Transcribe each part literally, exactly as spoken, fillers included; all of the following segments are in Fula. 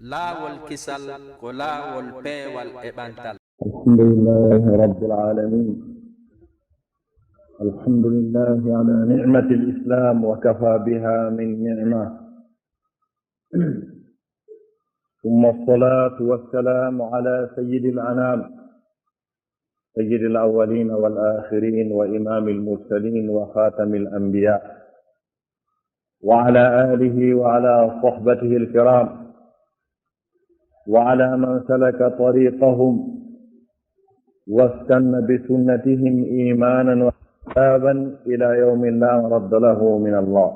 Laawol kisal ko laawol peewal e ɓantal. الحمد لله رب العالمين. الحمد لله على نعمة الإسلام وكفى بها من نعمة. ثم الصلاة والسلام على سيد الأنام، سيد الأولين والآخرين وإمام المرسلين وخاتم الأنبياء، وعلى آله وعلى صحبته الكرام، وعلى من سلك طريقهم واستن بسنتهم إيمانا واحتسابا إلى يوم لا مرد له من الله.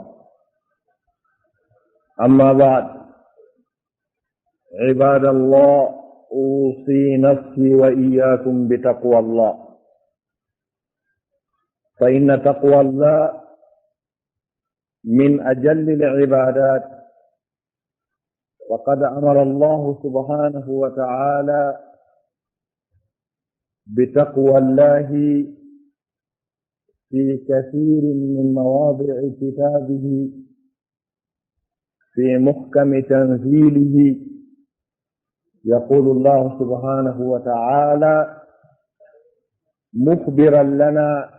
أما بعد، عباد الله، أوصي نفسي وإياكم بتقوى الله، فإن تقوى الله من أجل العبادات، وقد أمر الله سبحانه وتعالى بتقوى الله في كثير من مواضع كتابه في محكم تنزيله. يقول الله سبحانه وتعالى مخبرا لنا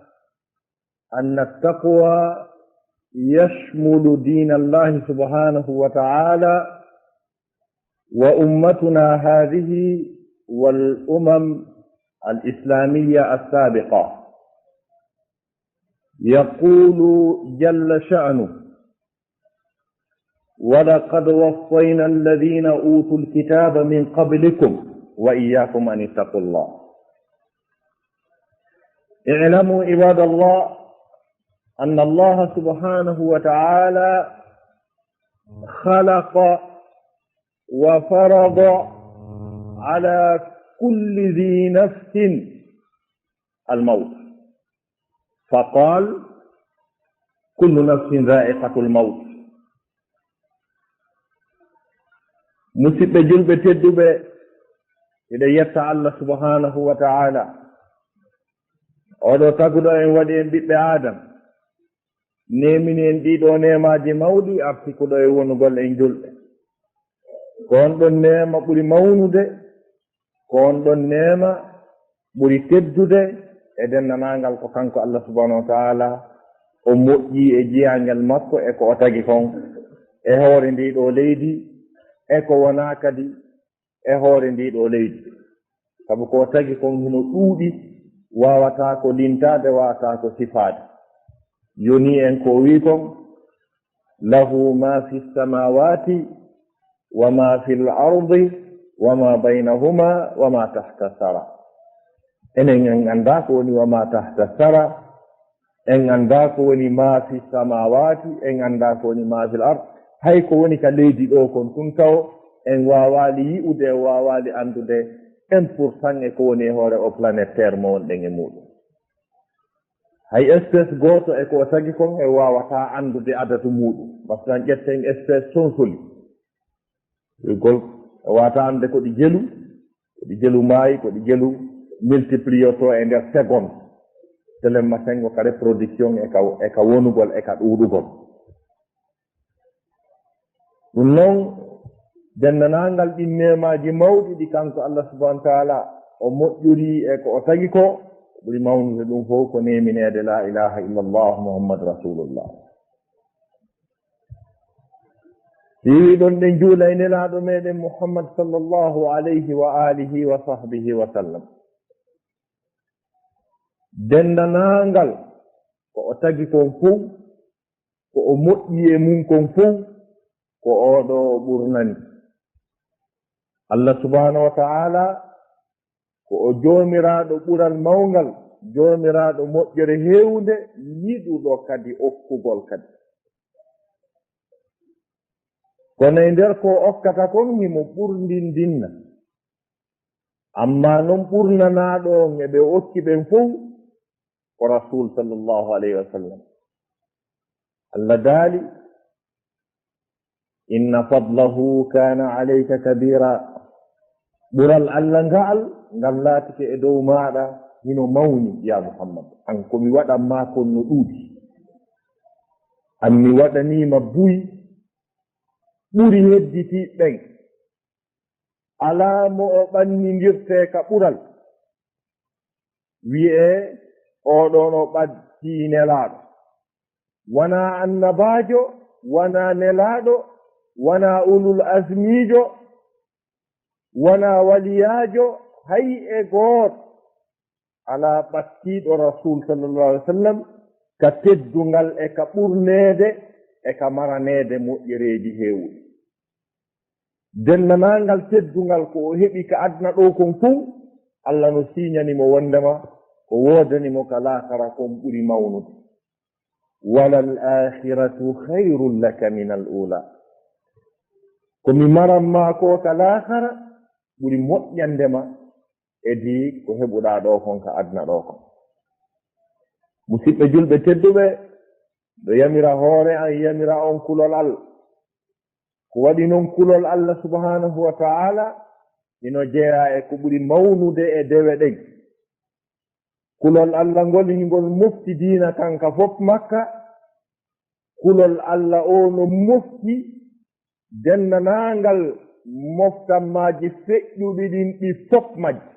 أن التقوى يشمل دين الله سبحانه وتعالى وأمتنا هذه والأمم الإسلامية السابقة. يقول جل شأنه: "ولقد وصينا الذين أوتوا الكتاب من قبلكم وإياكم أن اتقوا الله". اعلموا عباد الله أن الله سبحانه وتعالى خلق وفرض على كل ذي نفس الموت، فقال: "كل نفس ذائقة الموت". Musidɓe julɓe tedduɓe, eɗen yetta Allah subhanahu wa ta'ala. Oɗo taguɗo en, waɗi en ɓiɓɓe Adam, nemini en ɗiɗo neemaaji mawɗi, artikuɗo e wonugol en julɓe. Ko on ɗon neema ɓuri mawnude, ko on ɗon neema ɓuri teddude e denndaangal ko kanko Allah subhanahu wa ta'ala o moƴƴi e jiyaangel makko e ko o tagi kon e hoore ndii ɗoo leydi e ko wonaa kadi e hoore ndii ɗoo leydi. Sabu ko o tagi kon hino ɗuuɗi, waawataa ko lintaade, waawataa ko sifaade. Yoni en ko o wii kon: "Lahu ma fi samawati wa ma fil ardi wa ma baynahuma wa ma tahta sara." Enen en anndaa ko woni wa ma tahta sara, en anndaa ko woni ma fi samawati, en anndaa ko woni ma fil ard. Hay ko woni ka leydi ɗoo kon tun tawo, en waawaali yi'ude, en waawaali anndude un pour cent e ko woni e hoore o planète Terre mo wonɗen e muuɗum. Hay espèce gooto e ko o tagi kon en waawataa anndude adadu muuɗum. Masalan, ƴetten espèce sonsoli. Gol, o waawataa anndude ko ɗi jelu, ko ɗi jelu maayi, ko ɗi jelu multipliyoto e nder seconde. Telen masengo ka reproduction e ka, e ka wonugol, e ka ɗuuɗugol. Ɗum noon, denndaangal ɗin neemaaji mawɗi ɗi kanko Allah subhanahu wa ta'ala o moƴƴuri e ko o tagi ko, ɓuri mawnude ɗum fof ko neemineede la ilaha illallah Muhammad Rasulullah. Ɗiɗon ɗen juula e Nelaaɗo meɗen Muhammad sallallahu alayhi wa alihi wa sahbihi wa sallam. Denndaangal ko o tagi kon fof, ko o moƴƴi e mum kon fof, ko oɗo ɓurnani. Allah subhanahu wa ta'ala ko o joomiraaɗo ɓural mawngal, joomiraaɗo moƴƴere heewnde, yiɗuɗo kadi okkugol kadi. Kono e nder ko okkata kon, himo ɓurndindinna. Amma non ɓurnanaaɗo on e ɓe o okki ɓen fow, ko Rasul sallallahu alayhi wa sallam. Allah daali: "Inna fadlahu kana alayka kabira." Ɓural Allah ngaal, ngal laatike e dow maaɗa, hino mawni, ya Muhammad. An ko mi waɗan maa kon no ɗuuɗi. An mi waɗanii ma buy ɓuri hedditiiɓe ɓen. Alaa mo o ɓannindirtee ka ɓural, wi'ee, "Oo ɗoo no ɓattii nelaaɗo." Wanaa annabaajo, wanaa nelaaɗo, wanaa ulul azmiijo, wanaa waliyaajo, hay e gooto. Alaa ɓattiiɗo Rasuul sallallahu alaihi wasallam ka teddungal e ka ɓurneede e ka maraneede moƴƴereeji heewuɗi. Denndaangal teddungal ko o heɓi ka aduna ɗoo kon fow, Allah no siiñani mo wonndema ko woodani mo ka laakara kon ɓuri mawnude. "Walal akhiratu khairul laka minal ula." Ko mi maran maa ko ka laakara ɓuri moƴƴande ma e di ko heɓuɗaa ɗoo kon ka aduna ɗoo kon. Musidɓe julɓe tedduɓe, ɗo yamira hoore an, yamira on kulol Allah. Ko waɗi non kulol Allah subhanahu wa ta'ala hino jeyaa e ko ɓuri mawnude e dewe ɗen. Kulol Allah ngol hingol mofti diina kan ka fof makka. Kulol Allah o no mofti denndaangal moftammaaji feƴƴuɗi ɗin ɗi fof majji,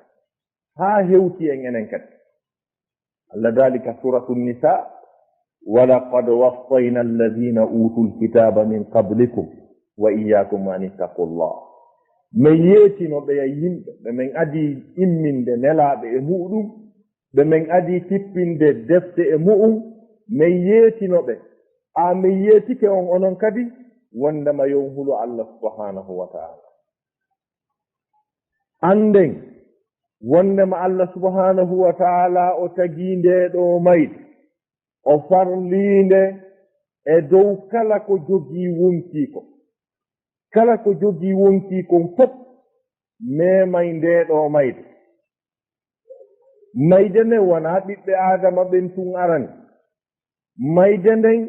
haa hewti en enen kadi. Allah daali ka Suratu Nisa, "Walaqad wassayna alladhina utul kitaba min qablikum wa iyyakum an ittaqullah." Men yeetino ɓeya yimɓe ɓe men adii imminde nelaaɓe e muɗum, ɓe men adii tippinde defte e mu'um, men yeetino ɓe. A men yeetike on onon kadi, wondema yo on hulo Allah subhanahu wa ta'ala. Annden wondema Allah subhanahu wa ta'ala o tagii ndee ɗoo mayde, o farliinde e dow kala ko jogii wonkii ko. Kala ko jogii wonkii kon fof, memay ndee ɗoo mayde. Mayde nden wanaa ɓiɓɓe Aadama ɓen tun arani. Mayde nden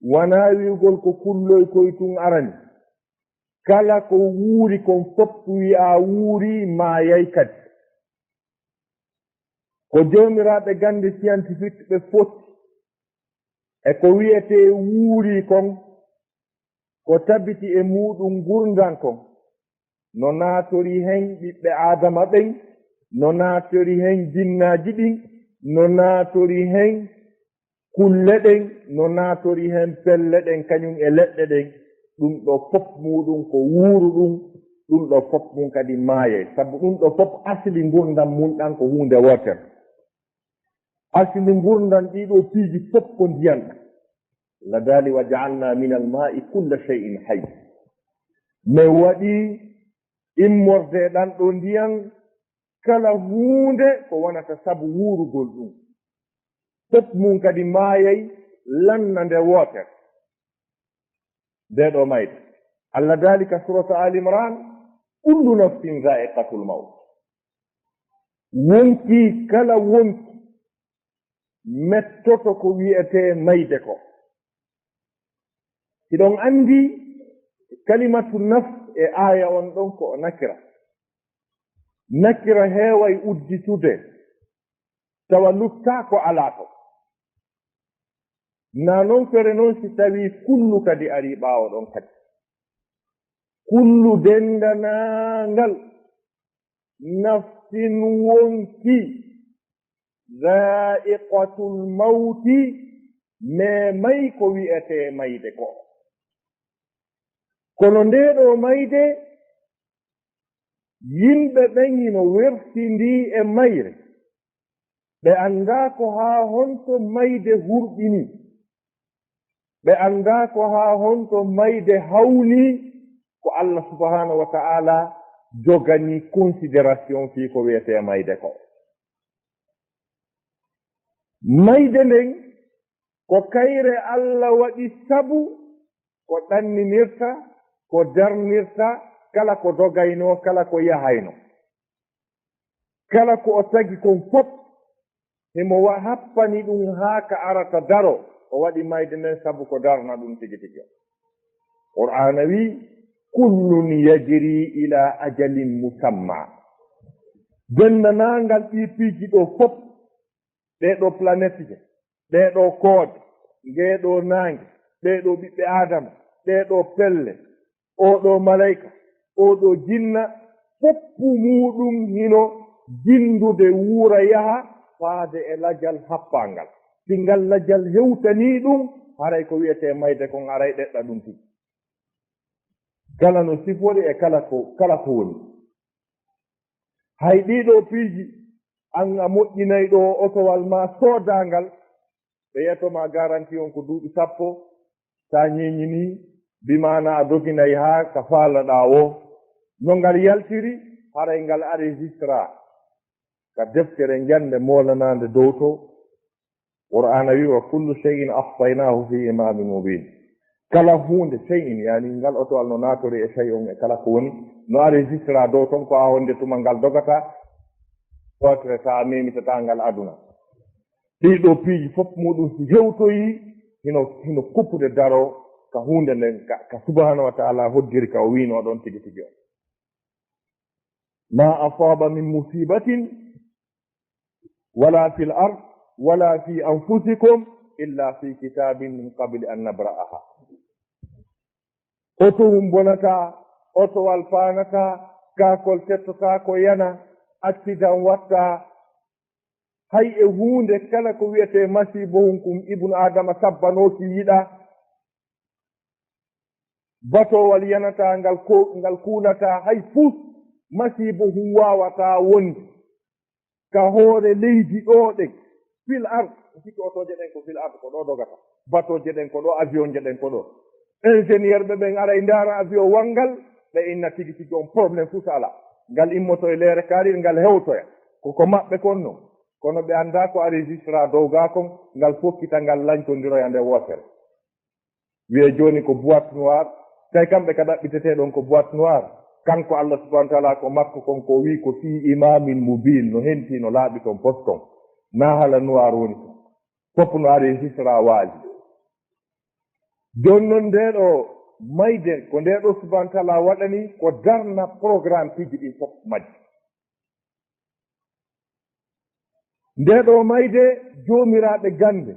wanaa wi'ugol ko kulloy koy tun arani. Kala ko wuuri kon fof wi'aa wuuri, maayay kadi. Ko joomiraaɓe gannde scientifique ɓe foti e ko wi'etee wuuri kon, ko tabiti e muɗum ngurndan kon, no naatori hen ɓiɓɓe Aadama ɓen, no naatori hen jinnaaji ɗin, no naatori hen kulle ɗen, no naatori hen pelle ɗen, kañum e leɗɗe ɗen. Ɗum ɗo fof muɗum ko wuuru ɗum, ɗum ɗo fof mum kadi maayay. Sabu ɗum ɗo fof asli ngurndan mum ɗan ko huunde wootere. Asli ngurndan ɗii ɗoo piiji fof ko ndiyan ɗan. Allah daali, "Wa ja'alna minal ma'i kulla shay'in hayy." Men waɗi immorde ɗan ɗoo ndiyan kala huunde ko wonata sabu wuurugol ɗum. Fof mum kadi maayay lanna nde wootere. Nde ɗoo mayde. Allah daali ka surata Ali Imran, "Kullu nafsin za'iqatul mawt." Wonki kala wonki mettoto ko wi'etee mayde ko. Hiɗon anndi kalimatu nafs e aaya on ɗon ko o nakira. Nakira heeway udditude, tawa luttaa ko alaa ton. Naa non fere non si tawii kullu kadi arii ɓaawo ɗon kadi. Kullu denndanaangal, nafsin wonki, zaa'iqatul mawti, memay ko wi'etee mayde ko. Kono ndee ɗoo mayde, yimɓe ɓen hino wertindii e mayre. Ɓe anndaa ko haa honto mayde hurɓinii. Ɓe anndaa ko haa honto mayde hawnii ko Allah subhanahu wa ta'ala joganii considération fii ko wi'etee mayde ko. Mayde nden ko kayre Allah waɗi sabu ko ɗanninirta, ko darnirta, kala ko dogaynoo, kala ko yahaynoo. Kala ko o tagi kon fof, himo wa-, happani ɗum haa ka arata daro, o waɗi mayde nden sabu ko darna ɗum tigi tigi. Qur'aana wi, "Kullun yajri ila ajalin musamma." Denndaangal ɗii piiji ɗoo fof, ɗee ɗoo planeteje, ɗee ɗoo koode, ngee ɗoo naange, ɗee ɗoo ɓiɓɓe Aadama, ɗee ɗoo pelle, oo ɗoo malayka, oo ɗoo jinna, Foppu muuɗum hino jinndude wuura yaha faade e lajal happaangal. Si ngal lajal hewtanii ɗum, haray ko wi'etee mayde kon aray ɗeɗɗa ɗum tigi. Kala no sifori e kala ko, kala ko woni. Hay ɗii ɗoo piiji, an a moƴƴinay ɗoo otowal maa soodaangal, ɓe yetto ma garanti on ko duuɓi sappo, sa ñeñini, bi maana a doginay haa ka faalaɗaa o. No ngal yaltiri, haray ngal enregistra ka deftere njannde moolanaande dow to. Qur'aana wi, "Wa kullu shay'in ahsaynahu fi imamin mubin." Kala huunde, shay'in, yani ngal otowal no naatori e shay'un e kala ko woni, no enregistra dow ton ko a honde tuma ngal dogata, footre sa a memitataa ngal aduna. Ɗii ɗoo piiji fof muuɗum si hewtoyii, hino, hino kuppude daroo ka huunde nden, ka, ka subhanahu wa ta'ala hoddiri ka o wiinoo ɗon tigi tigi on. "Ma asaba min musibatin wala fil ard wala fi anfusikum illa fi kitabin min qabli an nabra'aha." Oto hum bonataa, otowal faanataa, kaakol tettotaa ko yana, accident wattaa, hay e huunde kala ko wi'etee masiibo hun kun Ibnu Aadama sabbanooki yiɗaa. Batoowal yanataa, ngal ko, ngal kuunataa, hay fus masiibo hun waawataa wonde ka hoore leydi ɗoo ɗen. Fil ard, sikki otooje ɗen ko fil ard, ko ɗoo dogata. Batooje ɗen ko ɗoo, avion je ɗen ko ɗoo. Ingénieur ɓe ɓen aray ndaara avion wanngal, ɓe inna tigi tigi on problème fus alaa. Ngal immoto e leere kaaɗiri, ngal hewtoya. Ko ko maɓɓe kon non. Kono ɓe anndaa ko a registra dow gaa kon, ngal fokkita, ngal lañtondiroya nde wootere. Wi'ee jooni ko boîte noire, kay kamɓe ka ɗaɓɓitetee ɗon ko boîte noire. Kanko Allah subhanahu wa ta'ala ko makko kon ko wi'i ko fii imaamin mubiin, no henti, no laaɓi ton pos ton. Naa hala noir woni ton. Fof no ari hisra waali. Jooni non ndee ɗoo mayde ko ndee ɗoo subhanahu wa ta'ala waɗani ko darna programme piiji ɗin fof majji. Ndee ɗoo mayde joomiraaɓe gannde.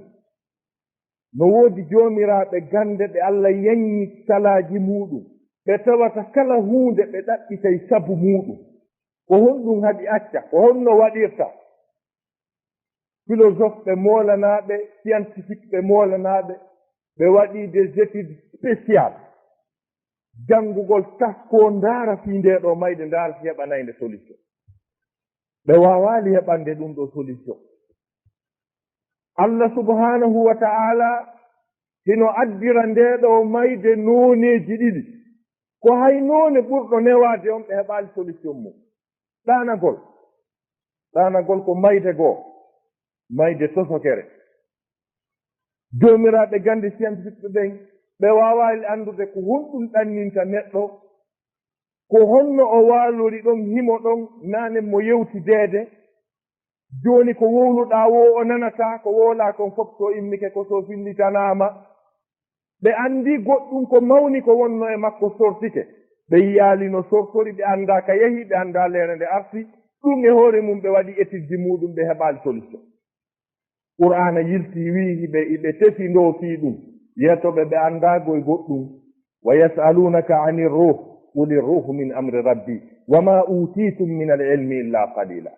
No woodi joomiraaɓe gannde ɓe Allah yanyi salaaji muuɗum, ɓe tawata kala huunde ɓe ɗaɓɓitay sabu muuɗum. Ko honɗum haɗi acca? Ko honno waɗirta? Philosophe ɓe moolanaaɓe, scientifique ɓe moolanaaɓe, ɓe waɗi des études spéciales. Janngugol taskoo ndaara fii ndee ɗoo mayde, ndaara si heɓanay nde solution. Ɓe waawaali heɓande ɗum ɗoo solution. Allah subhanahu wa ta'ala hino addira ndee ɗoo mayde nooneeji ɗiɗi. Ko hay noone ɓurɗo newaade on ɓe heɓaali solution mum. Ɗaanagol. Ɗaanagol ko mayde goo. Mayde tosokere. Joomiraaɓe gannde scientifique ɓen, ɓe waawaali anndude ko honɗum ɗanninta neɗɗo, ko honno o waalori ɗon, himo ɗon, naane mo yewtideede. Jooni ko wowluɗaa woo o nanataa, ko wowlaa kon fof so immike ko so fillitanaama. Ɓe anndi goɗɗum ko mawni ko wonno e makko sortike. Ɓe yiyaali no sortori, ɓe anndaa ka yehi, ɓe anndaa leere nde arti. Ɗum e hoore mum ɓe waɗi étude muuɗum, ɓe heɓaali solution. Qur'aana yilti wi'i hiɓe, hiɓe tefindoo fii ɗum. Yeetooɓe ɓe anndaa goy goɗɗum. "Wa yas'alunaka anir ruh, qulir ruhu min amri rabbi, wa ma utitum min al ilmi illa qalila."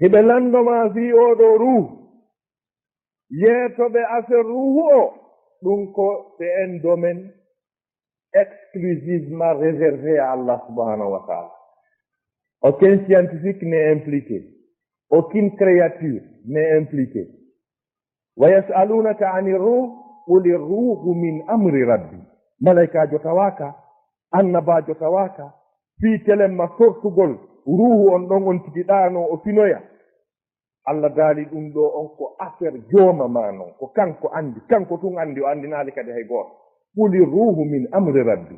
Hiɓe lanndo maa fii oo ɗoo ruuhu. Yeetooɓe affaire ruuhu o, ɗum ko c'est un domaine exclusivement réservé à Allah subhanahu wa ta'ala. Aucun scientifique n'est impliqué. Aucune créature n'est impliquée. "Wa yas'alunaka anir ruh, qulir ruhu min amri rabbi." Malaykaajo tawaaka, annabaajo tawaaka, fii telemma sortugol ruuhu on ɗon on tigi ɗaano o finoya. Allah daali ɗum ɗoo on ko affaire jooma maa non, ko kanko anndi, kanko tun anndi, o anndinaali kadi hay gooto. "Qulir ruhu min amri rabbi."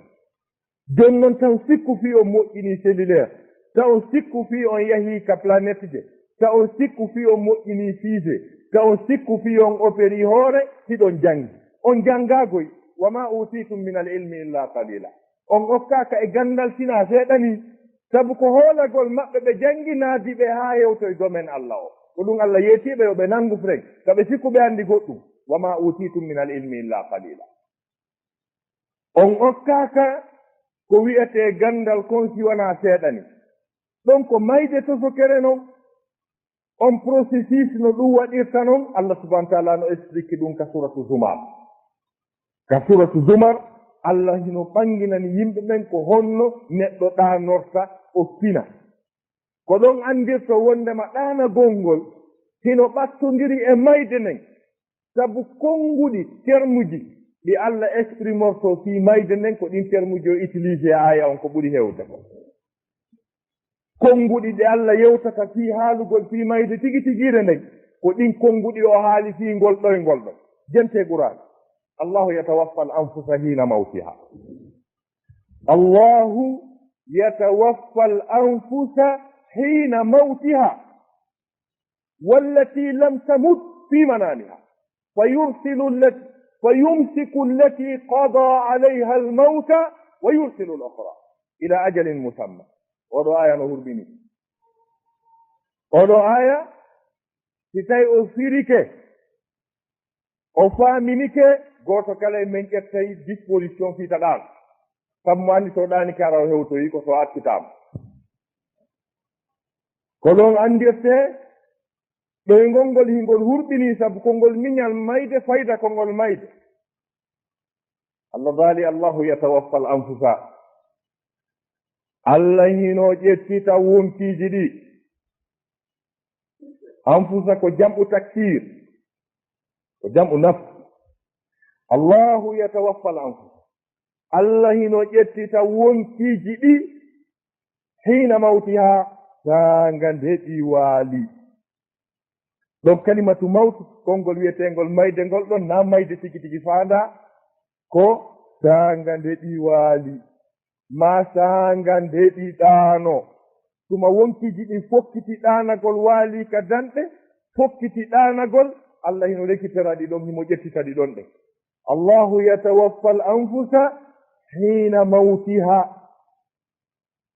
Jooni non, taw sikku fii on moƴƴinii cellulaire, taw on sikku fii on yahii ka planète je, taw on sikku fii on moƴƴinii fusée, taw on sikku fii on opérii hoore, hiɗon janngi. On janngaagoy, "Wa ma utitum min al ilmi illa qalila." On okkaaka e ganndal sinaa seeɗa nii, sabu ko hoolagol maɓɓe ɓe janngi naadi ɓe haa hewtoy domaine Allah o. Ko ɗum Allah yeetii ɓe yo ɓe nanngu fren, ka ɓe sikku ɓe anndi goɗɗum. "Wa ma utitum min al ilmi illa qalila." On okkaaka Ko wi'etee ganndal kon si wanaa seeɗani. Ɗon ko mayde tosokere non. On processus no ɗum waɗirta non, Allah subhanahu wa ta'ala no explique ɗum ka suratu Zumar. Ka suratu Zumar, Allah hino ɓanginani yimɓe ɓen ko honno neɗɗo ɗaanorta o fina. Ko ɗon anndirto wondema ɗaanagol ngol hino ɓattondiri e mayde nden. Sabu konnguɗi termuji ɗi Allah exprimorto fii mayde nden, ko ɗin termuji o utilisé e aaya on ko ɓuri heewde ko. Konnguɗi ɗi Allah yewtata fii haalugol fii mayde tigi tigiire nden, ko ɗin konnguɗi o haali fii ngol ɗoyngol ɗo. Jente Qur'an. Allahu yatawaffa al anfusa hiina mawtiha. Allahu yatawaffa al anfusa hiina mawtiha. Wallati lam tamut fi manamiha. Fayursilu allati, fayumsiku allati qada alayha al mawta wa yursilu al ukhra ila ajalin musamma. Oɗo aya no hurɓini. Oɗo aya, si tawi o firike, o faaminike, gooto kala e men ƴettay disposition fii taɗaal. Sabu mo anndi so ɗaanike hara o hewtoyi ko so accitaama. Ko ɗon anndirtee ɗoyngol ngol hingol hurɓinii sabu konngol miñal mayde fayda konngol mayde. Allah daali, Allahu yatawaffa al anfusa. Allah hino ƴettita wonkiiji ɗi. Anfusa ko jam'u taksir. Ko jam'u nafs. Allahu yatawaffa al anfusa. Allah hino ƴettita wonkiiji ɗi hiina mawtiha, saanga nde ɗi waali. Ɗon kalimatu mawtu, konngol wi'eteengol mayde ngol ɗon, na mayde tigi tigi faandaa, ko saanga nde ɗi waali, maa saanga nde ɗi ɗaano. Tuma wonkiiji ɗin fokkiti ɗaanagol, waali ka danɗe, fokkiti ɗaanagol, Allah hino rekipera ɗi ɗon, himo ƴettita ɗi ɗon ɗen. Allahu yatawaffa al anfusa hiina mawtiha.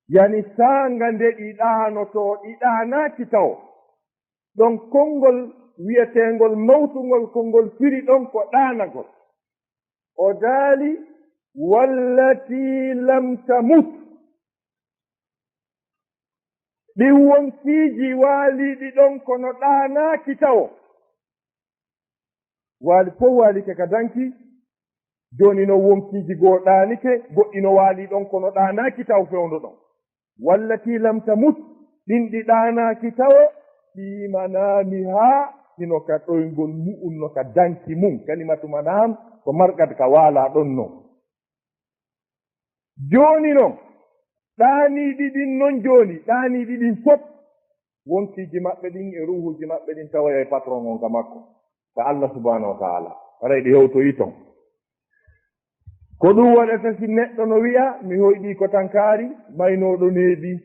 Yani saanga nde ɗi ɗaanotoo, ɗi ɗaanaaki tawo. Ɗon konngol wi'eteengol mawtungol, konngol firi ɗon ko ɗaanagol. O daali, wallati lam tamut. Ɗin wonkiiji waaliiɗi ɗon kono ɗaanaaki tawo. Waali fof waalike ka danki, jooni non wonkiiji goo ɗaanike, goɗɗi no waali ɗon kono ɗaanaaki tawo fewndo ɗon. Wallati lam tamut, ɗin ɗi ɗaanaaki tawo, fi manamiha, hino ka ɗoyngol mu'un, no ka danki mun. Kalimatu manam ko marqat ka waalaa ɗon non. Jooni non, ɗaaniiɗi ɗin non jooni, ɗaaniiɗi ɗin fof, wonkiiji maɓɓe ɗin e ruuhuuji maɓɓe ɗin tawoyay patron on ka makko, ka Allah subhanahu wa ta'ala. Haray ɗi hewtoyi ton. Ko ɗum waɗata si neɗɗo no wi'a, mi hoyɗii ko tan kaari, maynooɗo neeɓii.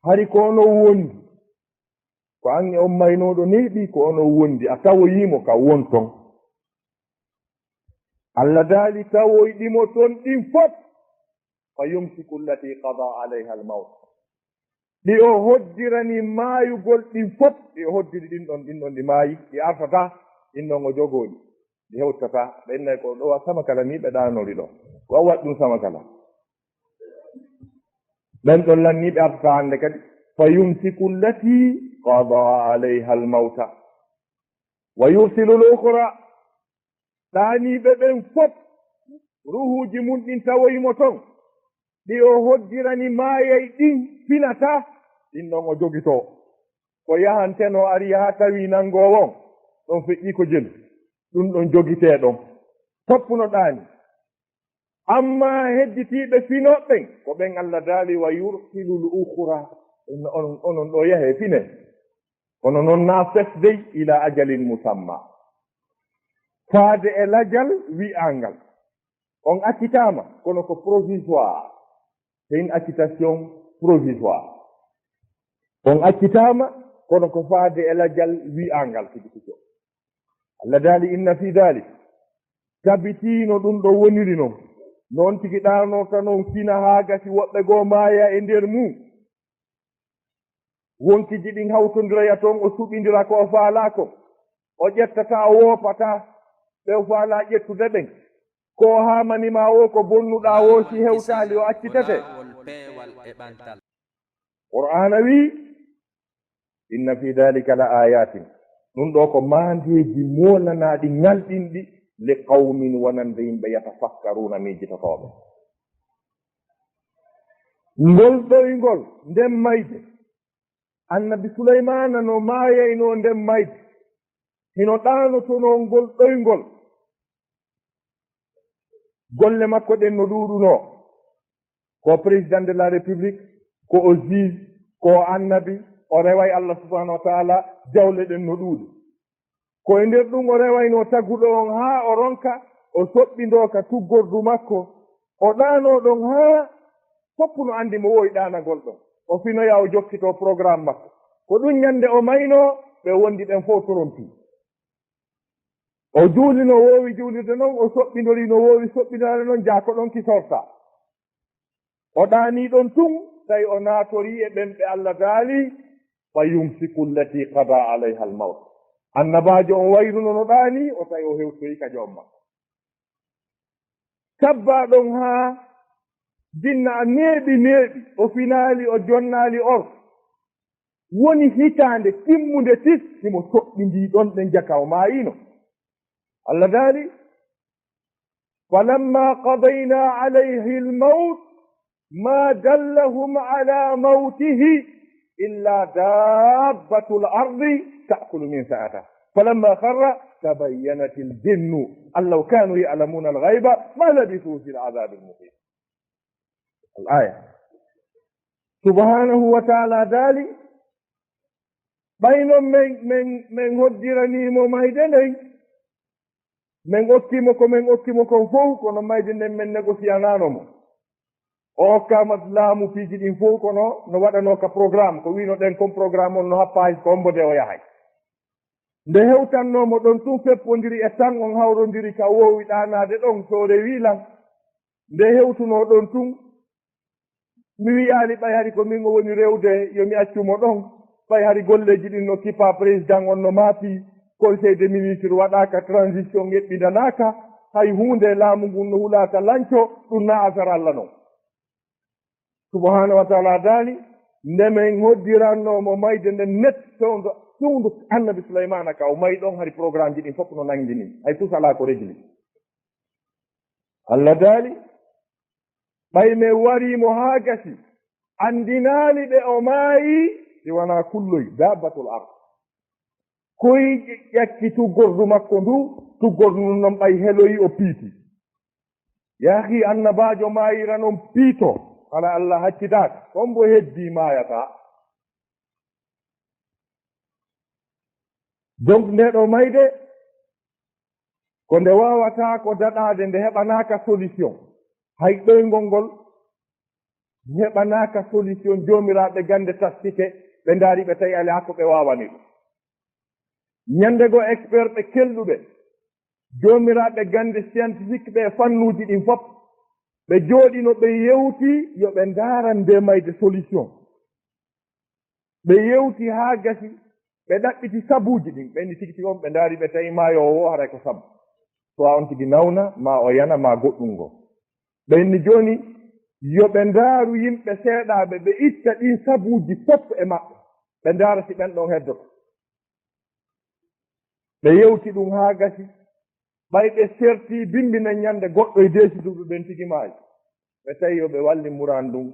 Hari ko onon wondi. Ko an e on maynooɗo neeɓii, ko onon wondi, a tawoyii mo ka won ton. Allah daali tawoyɗi mo ton ɗin fof. Fa yumsiku allati qada alayha al mawt. Ɗi o hoddirani maayugol ɗin fof, ɗi o hoddiri ɗin ɗon, ɗin ɗon ɗi maayi, ɗi artataa, ɗin ɗon o jogoo ɗi. Ɗi hewtataa, ɓe innay ko ɗo wa sama kala ni ɓe ɗaanori ɗo. Ko a waɗi ɗum sama kala. Ɓen ɗon lanni ɓe artataa hannde kadi. Fa yumsiku allati qada alayha al mawta. Wa yursilu al ukhra. Ɗaaniiɓe ɓen fof, ruuhuuji mun ɗin tawoyi mo ton. Ɗi o hoddirani maayay ɗin finataa, ɗin ɗon o jogitoo. Ko yahantenoo ari yaha tawi nanngoowo on, ɗon feƴƴi ko jelu. Ɗum ɗon jogitee ɗon. Foppuno ɗaani. Amma hedditiiɓe finooɓe ɓen, ko ɓen Allah daali, "Wa yursilul ukhra." Onon, onon ɗo yahee fine. Kono non na fesdey ila ajalin musamma. Faade e lajal wi'angal. On accitaama, kono ko provisoire. C'est une acquittation provisoire. On accitaama, kono ko faade e lajal wi'angal tigi tigi. Allah daali, "Inna fi dalik." Tabitiino ɗum ɗo woniri non. Non tigi ɗanorta non fina haa gasi woɓɓe goo maaya e nder mum. Wonkiji ɗin hawtondiroya ton, o suɓindira ko o faalaa kon. O ƴettataa, o woopataa ɓe o faalaa ƴettude ɓen. Ko o haamani ma o, ko bonnuɗaa o, si hewtaali, o accitete. Qur'aana wi: "Inna fi dhalika la ayatin." Ɗum ɗo ko maandeeji moolanaaɗi, ŋalɗinɗi, "li qawmin", wonande yimɓe, "yatafakkaruna", miijitotooɓe. Ngol ɗoyngol nden mayde, Annabi Sulaymaana no maayaynoo nden mayde, hino ɗaanotonoo ngol ɗoyngol. Golle makko ɗen no ɗuuɗunoo. Ko président de la République, ko o juge, ko o annabi, o reway Allah subhanahu wa ta'ala, jawle ɗen no ɗuuɗi. Ko e nder ɗum o rewaynoo taguɗo on haa o ronka, o soɓɓindoo ka tuggordu makko, o ɗaanoo ɗon haa fof no anndi mo wowi ɗaanagol ɗon. O finoya, o jokkitoo programme makko. Ko ɗum ñande o maynoo, ɓe wondi ɓen fof torontii. O juuli no woowi juulirde non, o soɓɓindori no woowi soɓɓindaade non, jaa ko ɗon kisorta. O ɗaanii ɗon tun, tawi o naatorii e ɓen ɓe Allah daali: "Fa yumsiku allati qada alayha al-mawt." Annabaajo on wayruno no ɗaanii, o tawi o hewtoyi ka joom makko. Tabbaa ɗon haa jinna a neeɓi neeɓi, o finaali, o jonnaali or. Woni hitaande timmunde tis, himo soɓɓindii ɗon ɗen jaka o maayiino. Allah daali: "Falamma qadayna alayhi al-mawt ma dallahum ala mawtihi illa dabbatul ardi ta'kulu min sa'ata. Falamma kharra tabayyanat al-jinnu an law kanu ya'lamuna al-ghayba ma labithu fil adhabil muqim." Al-aya. Subhanahu wa ta'ala daali: Ɓay non men, men, men hoddiranii mo mayde nden, men okki mo ko men okki mo kon fow, kono mayde nden men negosiyanaano mo. O okkaama laamu piiji ɗin fow, kono no waɗanoo ka programme, ko wiino ɗen kon programme on no happa hay ko hombo de o yahay. Nde hewtannoo mo ɗon tun feppondiri e tan on hawrondiri ka woowi ɗaanaade ɗon, so o rewii lan. Nde hewtunoo ɗon tun, mi wiyaali ɓay hari ko min o woni rewde, yo mi accu mo ɗon. Ɓay hari golleeji ɗin no kippaa, président on no maapi, conseil des ministres waɗaaka, transition eɓɓindanaaka, hay huunde, laamu ngun no hulaaka lanco, ɗum na affaire Alla non. Subhaanahu wa ta'ala daali, nde men hoddirannoo mo mayde nden net, fewndo, fewndo annabi Sulaymaana ka o mayi ɗon, hari programmeji ɗin fof no nangini, hay tus alaa ko régli. Allah daali, ɓay men warii mo haa gasi, anndinaali ɓe o maayi, si wanaa kulloy, daabbatul ard. Koy ƴakki tuggordu makko ndu, tuggordu ndun non ɓay heloyi o piiti. Yaahi annabaajo maayira non piito, hara Allah haccitaaka, hombo heddii maayataa. Donc, nde ɗo mayde, ko nde waawataa ko daɗaade, nde heɓanaaka solution. Hay ɗoyngol ngol heɓanaaka solution, joomiraaɓe gannde tastike, ɓe ndaari ɓe tawi alaa ko ɓe waawani ɗum. Ñande goo, expert ɓe kelɗuɓe, joomiraaɓe gannde scientifique ɓe e fannuuji ɗin fof, ɓe jooɗino, ɓe yewti yo ɓe ndaaran nde mayde solution. Ɓe yewti haa gasi, ɓe ɗaɓɓiti sabuuji ɗin. Ɓe inni tigi tigi on, ɓe ndaari, ɓe tawi maayo o haray ko sabu. Soit on tigi nawna, maa o yana, maa goɗɗum ngoo. Ɓe inni jooni, yo ɓe ndaaru yimɓe seeɗaaɓe, ɓe itta ɗin sabuuji fof e maɓɓe. Ɓe ndaara si ɓen ɗon heddoto. Ɓe yewti ɗum haa gasi. Ɓay ɓe serti bimbi nden ñande, goɗɗo e deesituɓe ɓen tigi maayi. Ɓe tawi yo ɓe walli muraan ɗum.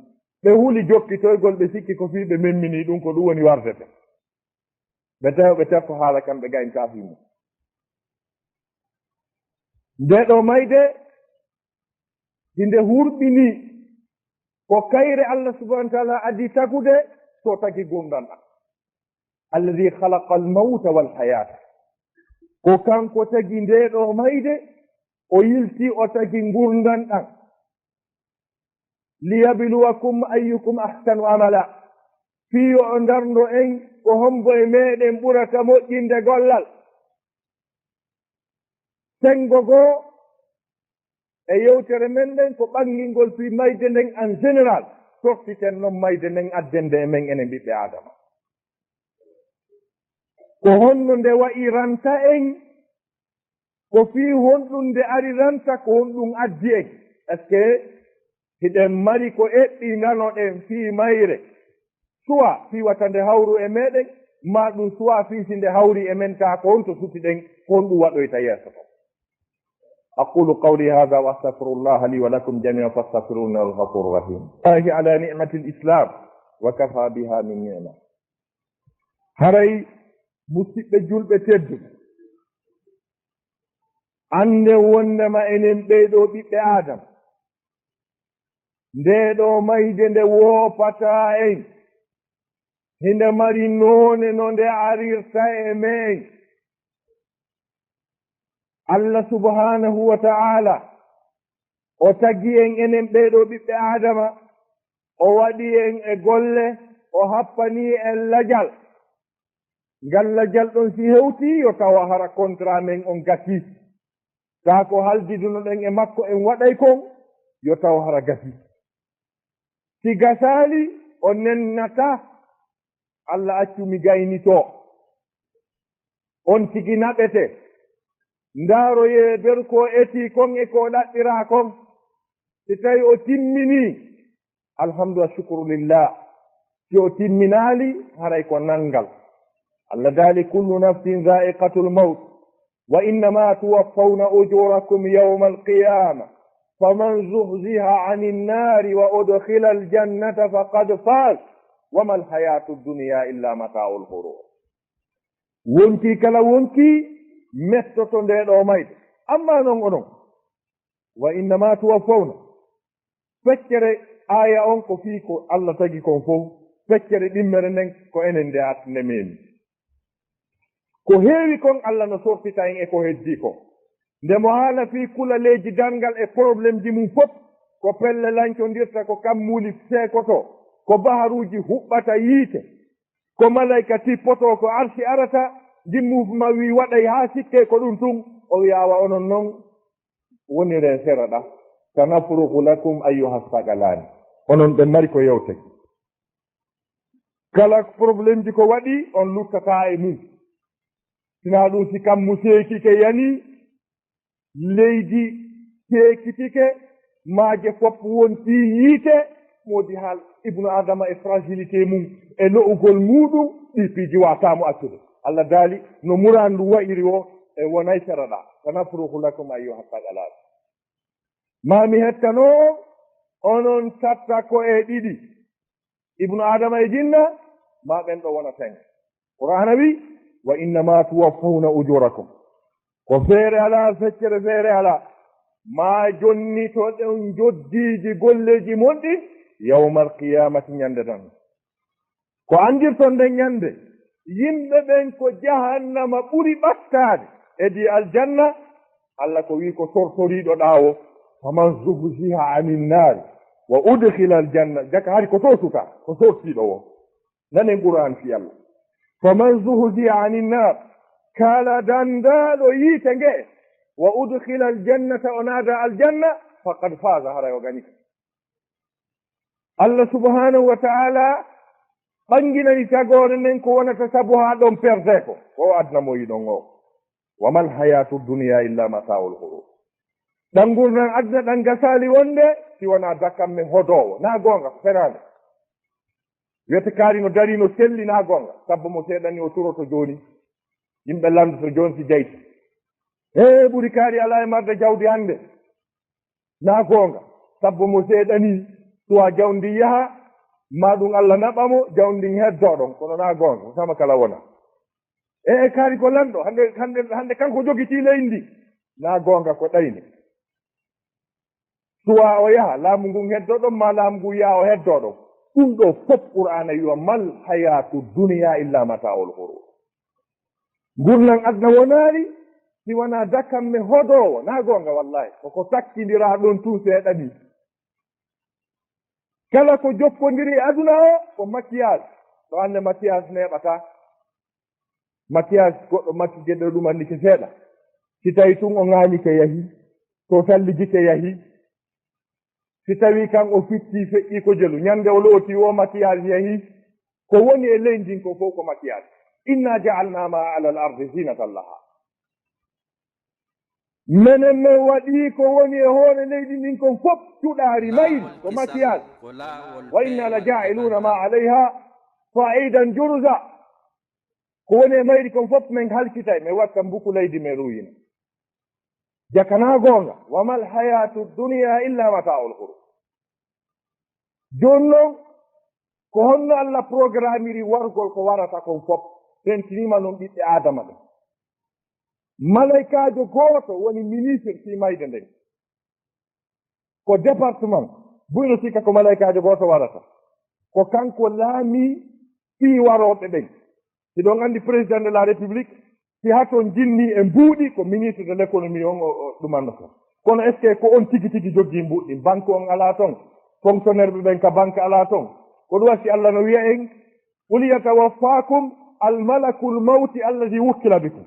Ɓe huli jokkitoygol, ɓe sikki ko fii ɓe memmini ɗum, ko ɗum woni wardete. Ɓe tawi ɓe terto haala kan, ɓe gayntaa fii mum. Nde ɗo mayde, hinde hurɓini ko kayre Allah subhanahu wa ta'ala adi tagude, so tagi gurndan ɗan. Alladhi khalaqa al-mawta wal hayata. Ko kanko tagi nde ɗo mayde, o yilti o tagi ngurndan ɗan. Liyabluwakum ayyukum ahsanu amala. Fii yo o ndarndo en ko hombo e meɗen ɓurata moƴƴinde gollal. Senngo goo e yewtere men nden ko ɓangingol fii mayde nden en général, tottiten non mayde nden addende e men enen ɓiɓɓe Aadama. Ko honno nde wa'iranta en Ko fii honɗun nde ariranta, ko honɗun addi en? Est-ce que hiɗen mari ko eɓɓi nganoɗen fii mayre? Suwa fii wata nde hawru e meɗen, maa ɗun suwa fii si nde hawri e men, kaa ko honto sutiɗen, ko honɗun waɗoyta yeeso ton? أقول قولي هذا وأستغفر الله لي ولكم جميعا فاستغفروه إنه هو الغفور الرحيم. الله على نعمة الإسلام وكفى بها من نعمة. Haray, musiɓɓe julɓe tedduɓe, annden wonndema enen ɓee ɗoo ɓiɓɓe Aadama, ndee ɗoo mayde nde woopataa en, hinde mari noone no nde arirta e men. Allah subhaanahu wa ta'ala, o tagi en enen ɓee ɗoo ɓiɓɓe Aadama, o waɗi en e golle, o happani en lajal. Ngal lajal ɗon si hewtii, yo tawa hara kontra men on gasii. Taa ko haldidunoɗen e makko en waɗay kon, yo tawa hara gasii. Si gasaali, o nennataa. Allah accu mi gaynitoo. On tigi naɓete. Ndaaroyee nder ko etii kon e ko ɗaɓɓiraa kon. Si tawi o timminii, alhamdu wa shukru lillah. Si o timminaali, haray ko nanngal. Allah daali, "Kullu nafsin dha'iqatul mawt, wa innama tuwaffawna ujurakum yawmal qiyamah, faman zuhziha anin nari wa udkhilal jannata faqad faz, wa mal hayatud dunya illa mata'ul ghurur." Wonkii kala wonkii mettoto ndee ɗoo mayde. Amma non onon, wa innama tuwaffawna. Feccere aaya on ko fii ko Allah tagi kon fow. Feccere ɗimmere nden ko enen nde at-, nde memi. Ko heewi kon Allah no sortita en e ko heddii kon. Nde mo haala fii kulaleeji darngal e problèmeji mun fow, ko pelle lancondirta, ko kammuuli seekotoo, ko baharuuji huɓɓata yiite, ko malayka tippotoo, ko arsi arata, ndin mouvement wii waɗay haa sikkee ko ɗun tun, o wi'a awa onon non, woniren sera ɗaa. Sanafrugu lakum ayyuha thaqalani. Onon ɓen mari ko yewtee. Kala problèmeji ko waɗi, on luttataa e mun. Sinaa ɗun, si kammu seekike yani, leydi seekitike, maaje fow wontii yiite, moodi haal Ibnu Adama e fragilité mun, e lo'ugol muuɗun, ɗii piiji waataa mo accude. Allah daali, no muran ndu wa'iri o, e wonay sera ɗaa. Sanafrugu lakum ayyuha thaqalani. Maa mi hettanoo on, onon tatta ko e ɗiɗi, Ibnu Adama e jinna, maa ɓen ɗoo wona ten. Qur'aana wi, "Wa innama tuwaffawna ujurakum." Ko feere alaa, feccere feere alaa. Maa jonnitoɗon njoddiiji golleeji mon ɗin yawmal qiyaamati, ɲande tan. Ko anndirton nden ɲande, yimɓe ɓen ko jahannama ɓuri ɓattaade. Edii aljanna, Allah ko wii ko sortoriiɗo ɗaa o, "Faman zuhziha anin naari wa udkhila aljanna." Jaka hari ko to suka, ko sortiiɗo o. Nanen Qur'aan fii Allah. "Faman zuhziha anin naar." Kala danndaaɗo yiite nge, "wa udkhila aljannata", o naada aljanna, "faqad faaza", haray o ganike. Allah subhanahu wa ta'ala ɓanginani tagoore nden ko wonata sabu haa ɗon perdee ko, ko o aduna mo yiɗon o. "Wa mal hayatu dunya illa mata'ul ghurur." Ɗan ngurndan aduna ɗan gasaali wonde si wonaa dakamme hodoowo. Naa goonga, ko fenaande. Wiyete kaari no darii no selli, naa goonga. Sabbo mo seeɗani o turoto jooni. Yimɓe lanndoto jooni si jayti. Ee, ɓuri kaari alaa e marde jawdi hannde. Naa goonga. Sabbo mo seeɗani, suwa jawdi yaha, maa ɗum Allah naɓa mo, jawdi ndin heddoo ɗon. Kono naa goonga, ko sama kala wona. Ee, kaari ko lanɗo, hannde, hannde, hannde kanko jogitii leydi ndi. Naa goonga, ko ɗayni. Suwa o yaha, laamu ngun heddoo ɗon, maa laamu ngun yaha o heddoo ɗon. Ɗum ɗoo fof Qur'aana wi'a, "Mal hayatu dunya illa mata'ul ghurur." Ngurndan aduna wonaali si wonaa dakamme hodoowo, naa goonga wallahi, ko ko takkindiraa ɗon tun seeɗa ni. Kala ko joppondiri e aduna o, ko maquillage. Ɗo hannde maquillage neeɓataa. Maquillage goɗɗo maquillage ɗo ɗum anndike seeɗa. Si tawi tun o ŋaañike yahi, to salligike yahi, si tawi kan o fitti feƴƴi ko jelu, ɲande o looti o maquillage yahi, ko woni e leydi ndin ko fof ko maquillage. "Inna ja'alna ma ala al ardi zinatan laha." Menen men waɗii ko woni e hoore leydi ndin kon fof cuɗaari mayri, ko makiyal. Wa inna la jaa'iluuna ma alayha sa'idan juruza. Ko woni e mayri kon fof men halkitay, men watta mbuku leydi men ruuyina. Jaka na goonga, wa mal hayatu dunya illa mata'ul ghurur. Jooni non, ko honno Allah programmiri wargol ko warata kon fof? Tentiniima non ɓiɓɓe Aadama ɓen. Malaykaajo gooto woni ministre fii mayde nden. Ko département, buy no sikka ko malaykaajo gooto warata. Ko kanko laamii fii warooɓe ɓen. Hiɗon anndi président de la République, si haton jinni e mbuuɗi, ko ministre de l'économie on o, o ɗumanno kon. Kono est-ce que ko on tigi tigi jogii mbuuɗi? Banque on alaa ton, fonctionnaire ɓe ɓen ka banque alaa ton. Ko ɗum waɗi Allah no wi'a en, "Qul yatawaffaakum al-malakul mawti alladhi wukkila bikum."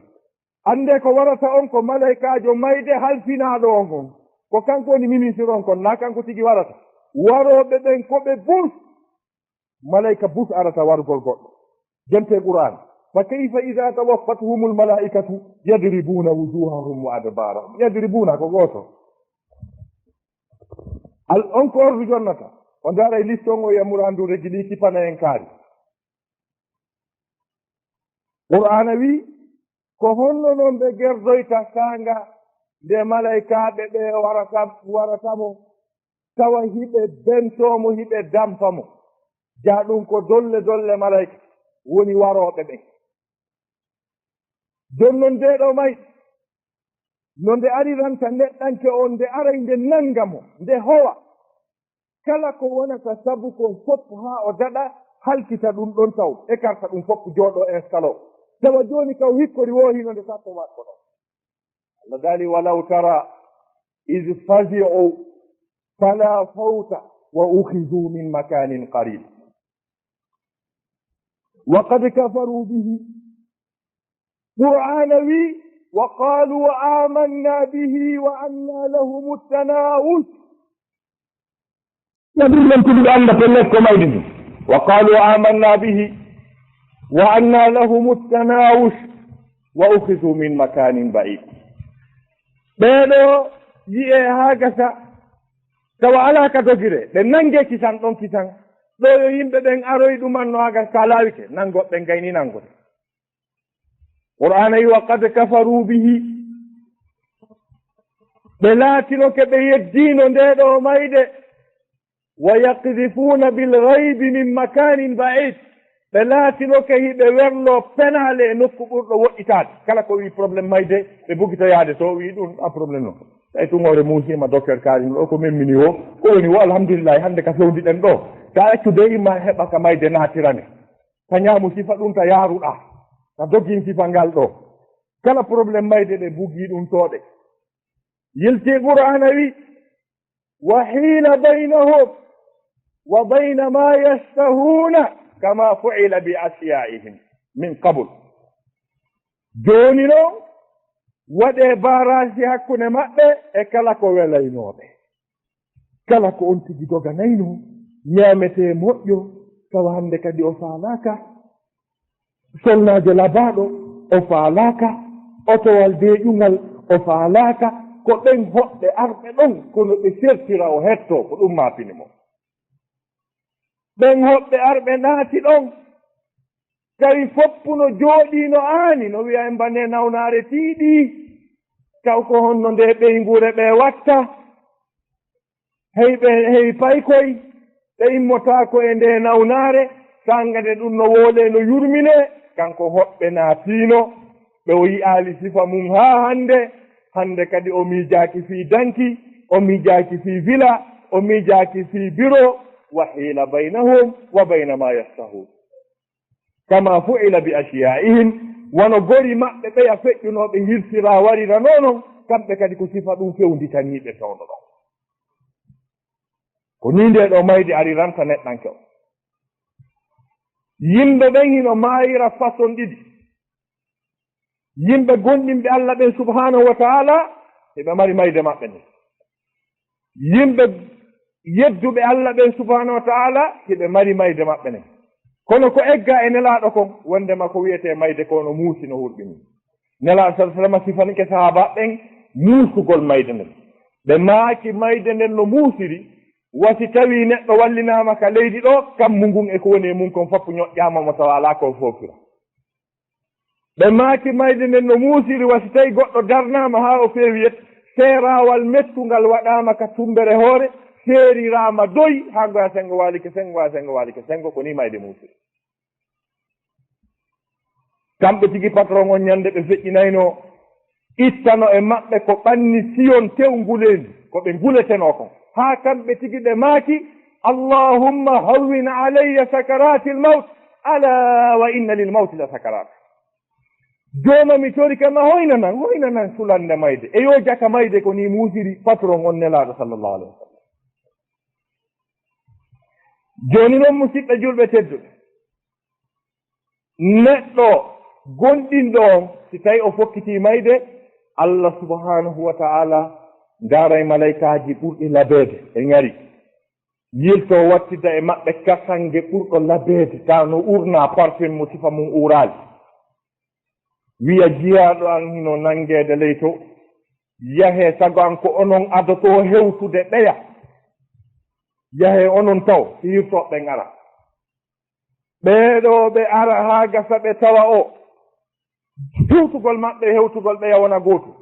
Annde ko warata on ko malaykaajo mayde halfinaaɗo on on. Ko kanko woni ministre on kon, na kanko tigi warata. Warooɓe ɓen ko ɓe bus. Malayka bus arata wargol goɗɗo. Jente Qur'an. Fa kayfa idha tawaffathumul malaikatu yadribuna wujuhahum wa adbarahum. Yadribuna ko gooto. Al on ko ordu jonnata. O ndaara e liste on o yamurandu regili kipana en kaari. Qur'ana wi, ko honno non ɓe gerdoyta saanga nde malaykaaɓe ɓe warata, warata mo? Tawa hiɓe bentoo mo, hiɓe dampa mo. Jaa ɗum ko dolle dolle malayka woni warooɓe ɓen. Jooni non nde ɗo may, no nde ariranta neɗɗanke on, nde aray nde nannga mo, nde howa. Kala ko wonata sabu kon fof haa o daɗa, halkita ɗum ɗon taw, écarta ɗum fof jooɗo instalo. Tawa jooni kaw hikkori woo hino nde sakko waɗ ko ɗon. Allah daali, "Walaw tara iz fazi'u fala fawta wa ukhizu min makanin qarib. Wa qad kafaru bihi." Qur'ana wi, "Wa qalu amanna bihi wa anna lahum at-tanawush." Nabi men tigi ɓe annda pellet ko mayde ndu. "Wa qalu amanna bihi wa anna lahum at-tanawush wa ukhizu min makanin ba'id." Ɓeeɗo yi'e haa gasa, tawa alaa ka dogire, ɓe nannge kisan ɗon kisan. Ɗo yo yimɓe ɓen aroy ɗuman no haa gasa ka laawike, nanngo ɓe ngayni nanngude. Qur'aana wi, "Wa qad kafaru bihi." Ɓe laatinoke ɓe yeddiino nde ɗo mayde. "Wa yaqdhifuuna bil ghaybi min makanin ba'id." Ɓe laatinoke hiɓe werlo penaale e nokku ɓurɗo woɗɗitaade. Kala ko wi problème mayde, ɓe bugito yaade to, wi ɗum a problème non. Tawi tun hoore muusiima docteur Kaari ɗo ko memmini o, ko woni o, alhamdulillahi, hannde ka fewndi ɗen ɗo. Ta accu dey ma heɓa ka mayde naatirane. Ta ñaamu sifa ɗum ta yaaruɗa. Ta dogin sifa ngal ɗo. Kala problème mayde ɓe bugi ɗum tooɗe. Yilti Qur'aana wi, "Wa hiila baynahum wa bayna ma yashtahuuna kama fu'ila bi ashya'ihim min qabl." Jooni non, waɗee baaraasi hakkunde maɓɓe e kala ko welaynooɓe. Kala ko on tigi doganayno, ñaametee moƴƴo, tawa hannde kadi o faalaaka. Solnaajo labaaɗo, o faalaaka. Otowal deeƴungal, o faalaaka. Ko ɓen hoɓɓe arɓe ɗon, kono ɓe sertira o hettoo, ko ɗum maapini mo. Ɓen hoɓɓe arɓe naati ɗon, tawi foppu no jooɗii no aani, no wi'a en bane nawnaare tiiɗii, taw ko honno nde ɓeynguure ɓe watta? Hey ɓe, hey paykoy, ɓe immotaako e nde nawnaare, saanga nde ɗum no woolee no yurminee, kanko hoɓɓe naatiino, ɓe o yi'aali sifa mum haa hannde, hannde kadi o miijaaki fii danki, o miijaaki fii villa, o miijaaki fii biro, wa hiila baynahum wa bayna ma yashtahuun. Kama fu'ila bi ashya'ihim, wano gori maɓɓe ɓeya feƴƴunooɓe hirsiraa wariranoo non, kamɓe kadi ko sifa ɗum fewnditanii ɓe tawno ɗon. Ko nii ndee ɗoo mayde ariranta neɗɗanke o. Yimɓe ɓen hino maayira façon ɗiɗi. Yimɓe gomɗinɓe Allah ɓen subhaanahu wa ta'ala, hiɓe mari mayde maɓɓe nden. Yimɓe yedduɓe Allah ɓen subhaanahu wa ta'ala, hiɓe mari mayde maɓɓe nden. Kono ko egga e Nelaaɗo kon, wondema ko wi'etee mayde ko no muusi no hurɓini. Nelaaɗo sallallahu alaihi wasallam sifanike sahaaba ɓen, muusugol mayde nden. Ɓe maaki mayde nden no muusiri, wa si tawii neɗɗo wallinaama ka leydi ɗoo, kammu ngun e ko woni e mun kon fof ñoƴƴaama mo tawa alaa ko foofira. Ɓe maaki mayde nden no muusiri, wa si tawii goɗɗo darnaama haa o feewi et, seeraawal mettungal waɗaama ka tumbere hoore, seeriraama doy, haa ngoya senngo waalike senngo, ngoya senngo waalike senngo, ko nii mayde muusiri. Kamɓe tigi patron on ñande ɓe feƴƴinaynoo, ittano e maɓɓe ko ɓanni siyon tew nguleendi, ko ɓe nguletenoo kon. Haa kamɓe tigi ɓe maaki, "Allahumma hawwin alayya sakaratil mawt, ala wa inna lil mawti la sakarat." Jooma mi tori kam a hoynanan, hoynanan sulande mayde. E yo jaka mayde ko nii muusiri patron on Nelaaɗo sallallahu alayhi wa sallam. Jooni non, musiɓɓe julɓe tedduɓe, neɗɗo gonɗinɗo on, si tawi o fokkitii mayde, Allah subhanahu wa ta'ala ndaaray malaykaaji ɓurɗi labeede e ŋari, yilto wattida e maɓɓe kasange ɓurɗo labeede, tawa no uurnaa parfum mo sifa mum uuraali. Wiya, "Jiyaaɗo an hino nanngeede ley to, yahee sago an ko onon adotoo hewtude ɓeya. Yahee onon taw, si hirtooɓe ɓen ara." Ɓee ɗoo ɓe ara haa gasa ɓe tawa o, hewtugol maɓɓe e hewtugol ɓeya wona gootum.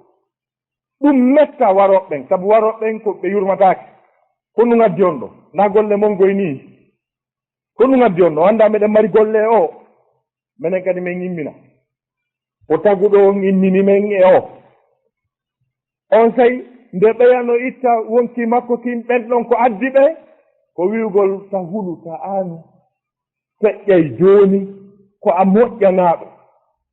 Ɗum metta warooɓe ɓen, sabu warooɓe ɓen ko ɓe yurmataake. Ko ɗum addi on ɗoo? Ndaa golle mon goy nii. Ko ɗum addi on ɗoo? Anndaa meɗen mari golle e o. Menen kadi men immina. Ko taguɗo on immini men e o. Onsay, nde ɓeya no itta wonkii makko kin, ɓen ɗon ko addi ɓe, ko wi'ugol, "Ta hulu, ta aanu, feƴƴay jooni, ko a moƴƴanaaɗo,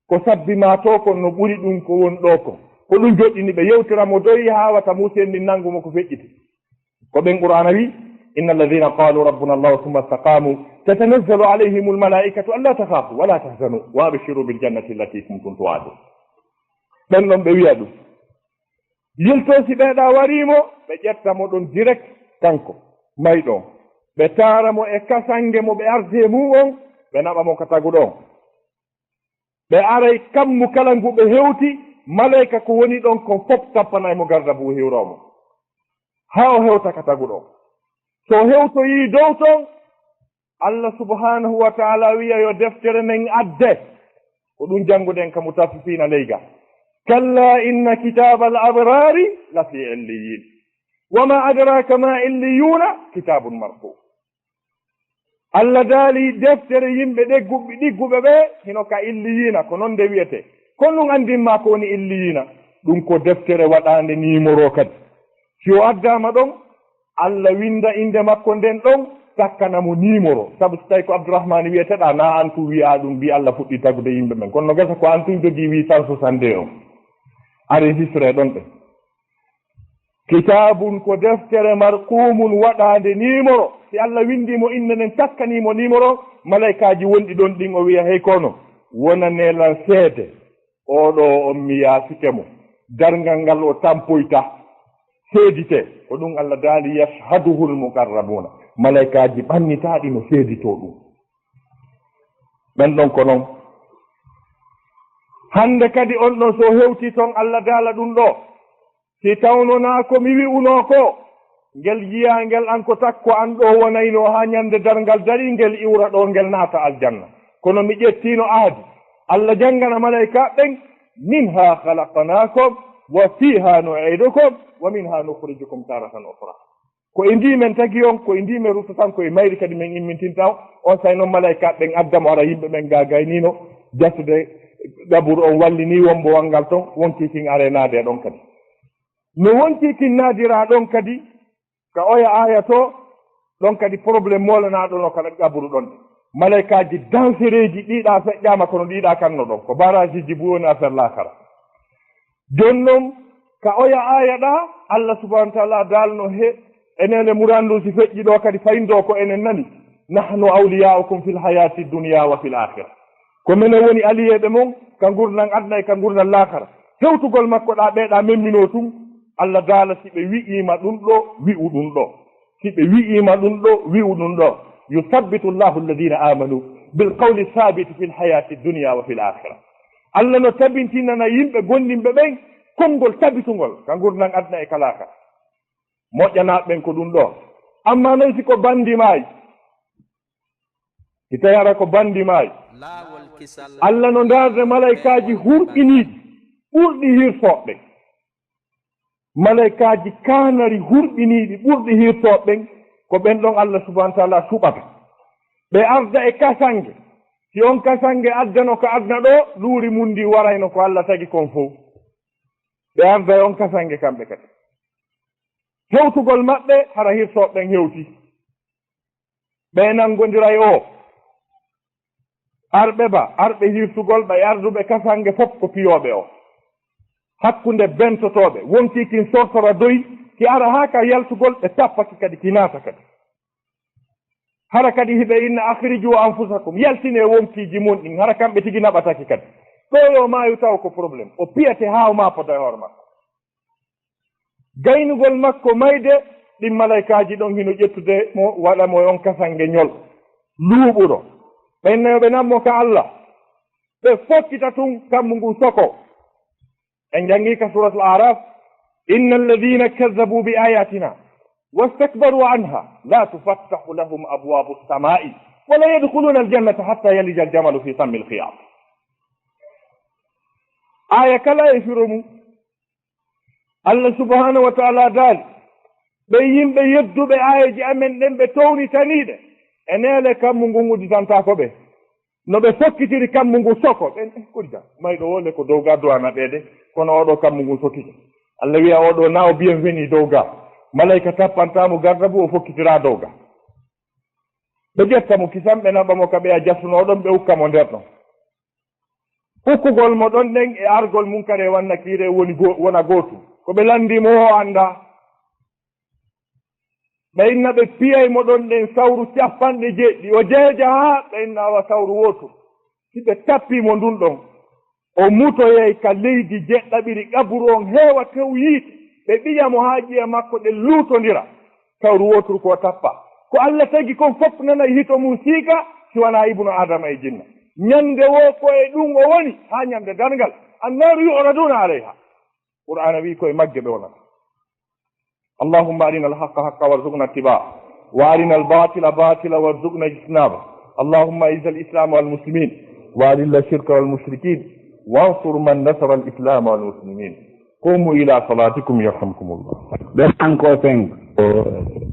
ko sabbi maa to kon no ɓuri ɗum ko won ɗoo kon." Ko ɗum joɗɗini ɓe, yewtira mo doyi haa wata muusi en ndin nanngu mo ko feƴƴiti. Ko ɓen Qur'aana wi, "Inna alladhina qalu rabbuna Allahu thumma istaqamu tatanazzalu alayhimul malaikatu alla takhafu wa la tahzanu wa abshiru bil jannati allati kuntum tu'adun." Ɓen ɗon ɓe wi'a ɗum. Yilto si ɓeeɗa warii mo, ɓe ƴetta mo ɗon direct kanko, mayɗo on. Ɓe taara mo e kasange mo ɓe ardi e mum on, ɓe naɓa mo ka taguɗo on. Ɓe aray kammu kala ngu ɓe hewti, malayka ko woni ɗon kon fof tappanay mo gardabu hiwroo mo. Haa o hewta ka taguɗo. So hewtoyii dow ton, Allah subhanahu wa ta'ala wi'a yo deftere nden adde. Ko ɗum jannguɗen ka Mutaffifina leyga. Kalla inna kitabal abrari la fi illiyin. Wa ma adraka ma illiyuna, kitabun marfu. Allah daali deftere yimɓe ɗeggu-, ɗigguɓe ɓe, hino ka illiyiina, ko non nde wi'etee. Ko ɗum anndin maa ko woni illiyiina? Ɗum ko deftere waɗaande niimoroo kadi. Si o addaama ɗon, Allah winnda innde makko nden ɗon, takkana mo niimoroo. Sabu so tawi ko Abdourahmane wi'eteɗaa, na an tun wi'aa ɗum, mbi Allah fuɗɗi tagude yimɓe ɓen. Kono no gasa ko an tun jogii wi cent soixante-deux on. Enregistré ɗon ɗe. Kitaabun ko deftere marquumun waɗaande niimoro. Si Allah winndii mo innde nden, takkanii mo niimoro, malaykaaji wonɗi ɗon ɗin, o wi'a, "Hey kono, wonanee lan seede. Oo ɗoo on mi yaafike mo. Darngal ngal o tampoyta. Seeditee." Ko ɗum Allah daali, "Yashhaduhul muqarrabuuna." Malaykaaji ɓannitaaɗi no seeditoo ɗum. Ɓen ɗon ko non. Hannde kadi on ɗon so hewtii ton Allah daala ɗum ɗoo. Si tawno naa ko mi wi'unoo ko, ngel jiyaangel an ko takko an ɗoo wonaynoo haa ñande darngal darii, ngel iwra ɗoo, ngel naata aljanna. Kono mi ƴettiino ahdi. Allah janngana malaykaaɓe ɓen, "Minha khalaqnakum wa fiha nu'idukum wa minha nukhrijukum taratan ukhra." Ko e ndi men tagi on, ko e ndi men ruttata on, ko e mayri kadi men immintinta on. Onsay non malaykaaɓe ɓen adda mo, ara yimɓe ɓen gaagayniino jattude qaburu on, wallinii wombo wanngal ton, wonkii kin aree naadee ɗon kadi. No wonkii kin naadiraa ɗon kadi, ka oya aaya to, ɗon kadi problème moolanaaɗo no ka qaburu ɗon. Malaykaaji dansereeji ɗiiɗaa feƴƴaama kono ɗiiɗaa kan no ɗon. Ko baraajiiji buy woni affaire laakara. Jooni non, ka oya aaya ɗaa, Allah subhanahu wa ta'ala daalno he, enene murandun si feƴƴi ɗoo kadi fayndoo ko enen nani. "Nahnu awliya'ukum fil hayati dunya wa fil akhirah." Ko menen woni aliyeeɓe mon, ka ngurndan aduna e ka ngurndan laakara. Hewtugol makko ɗaa ɓeeɗaa memminoo tun, Allah daala si ɓe wi'iima ɗun ɗoo, wi'u ɗun ɗoo. Si ɓe wi'iima ɗun ɗoo, wi'u ɗun ɗoo. "Yuthabbitu Allahu alladhina amanu bil qawli thabiti fil hayati dunya wa fil akhirah." Allah no tabintinana yimɓe gomɗinɓe ɓen konngol tabitungol ka ngurndan aduna e ka laakara. Moƴƴanaaɓe ɓen ko ɗum ɗoo. Amma noon si ko banndi maayi, si tawi hara ko banndi maayi, Allah no ndaarde malaykaaji hurɓiniiɗi ɓurɗi hirsooɓe ɓen. Malaykaaji kaanari hurɓiniiɗi ɓurɗi hirsooɓe ɓen, ko ɓen ɗon Allah subhanahu wa taala suɓata. Ɓe arda e kasange. Si on kasange addano ka aduna ɗoo, luuri mun ndi warayno ko Allah tagi kon fow. Ɓe arda e on kasange kamɓe kadi. Hewtugol maɓɓe, hara hirsooɓe ɓen hewti. Ɓe nanngondiray o. Arɓe ba, arɓe hirsugol ɓay arduɓe kasange fof ko piyooɓe o. Hakkunde bentotooɓe, wonkii kin sortora doyi, ki ara haa ka yaltugol, ɓe tappa ki kadi, ki naata kadi. Hara kadi hiɓe inna, "Akhriju anfusakum, yaltinee wonkiiji mon ɗin," hara kamɓe tigi naɓata ki kadi. Ɗo yo maayu taw ko problème, o piyete haa o maapoto e hoore makko. Gaynugol makko mayde, ɗin malaykaaji ɗon hino ƴettude mo, waɗa mo e on kasange ñol, luuɓuɗo. Ɓen nayo ɓe nammo ka Allah, ɓe fokkita tun kammu ngun soko. En janngi ka Suratul Araf, "Inna alladhina kazzabu bi ayatina wastakbaru anha la tufattahu lahum abwabu samai wa la yadkhuluna aljannata hatta yalija aljamalu fi sammi alkhiyat." Aya kala e firo mum. Allah subhanahu wa taala daali, ɓe yimɓe yedduɓe aayeeji amen ɗen, ɓe townitaniiɗe, e neele kammu ngun udditantaako ɓe. No ɓe fokkitiri kammu ngun soko, ɓen, "Eh, kodija, mayɗo o le ko dow ga duwana ɓe de, kono oɗo kammu ngun sottike." Allah wi'a, "Oɗo na o bienvenu dow ga." Malayka tappanta mo garda bu o fokkitira dow ga. Ɓe ƴetta mo kisan, ɓe naɓa mo ka ɓeya jattuno ɗon, ɓe ukka mo nder ɗon. Ukkugol mo ɗon ɗen e argol Munkare wan Nakiire woni go-, wona gootum. Ko ɓe lanndi mo o anndaa. Ɓe inna ɓe piyay mo ɗon ɗen sawru capanɗe jeeɗiɗi. O jeeja haa ɓe inna awa sawru wootu. Si ɓe tappii mo ndun ɗon, o mutoyay ka leydi jeɗɗaɓiri qaburu on heewa tew yiite. Ɓe ɓiya mo haa ƴiye makko ɗe luutondira. Sawru wooturu ko o tappa. Ko Allah tagi kon fof nanay hito mum siika, si wanaa Ibnu Aadama e jinna. Ñande woo ko e ɗum o woni, haa ñande darngal. Annaaru yu'raduuna alayha. Qur'aana wi'i ko e magge ɓe wonata. اللهم أرنا الحق حقا وارزقنا اتباعه، وأرنا الباطل باطلا وارزقنا اجتنابه. اللهم أعز الإسلام والمسلمين، وأذل الشرك والمشركين، وانصر من نصر الإسلام والمسلمين. قوموا إلى صلاتكم يرحمكم الله. Ɓe kanko o fengo. O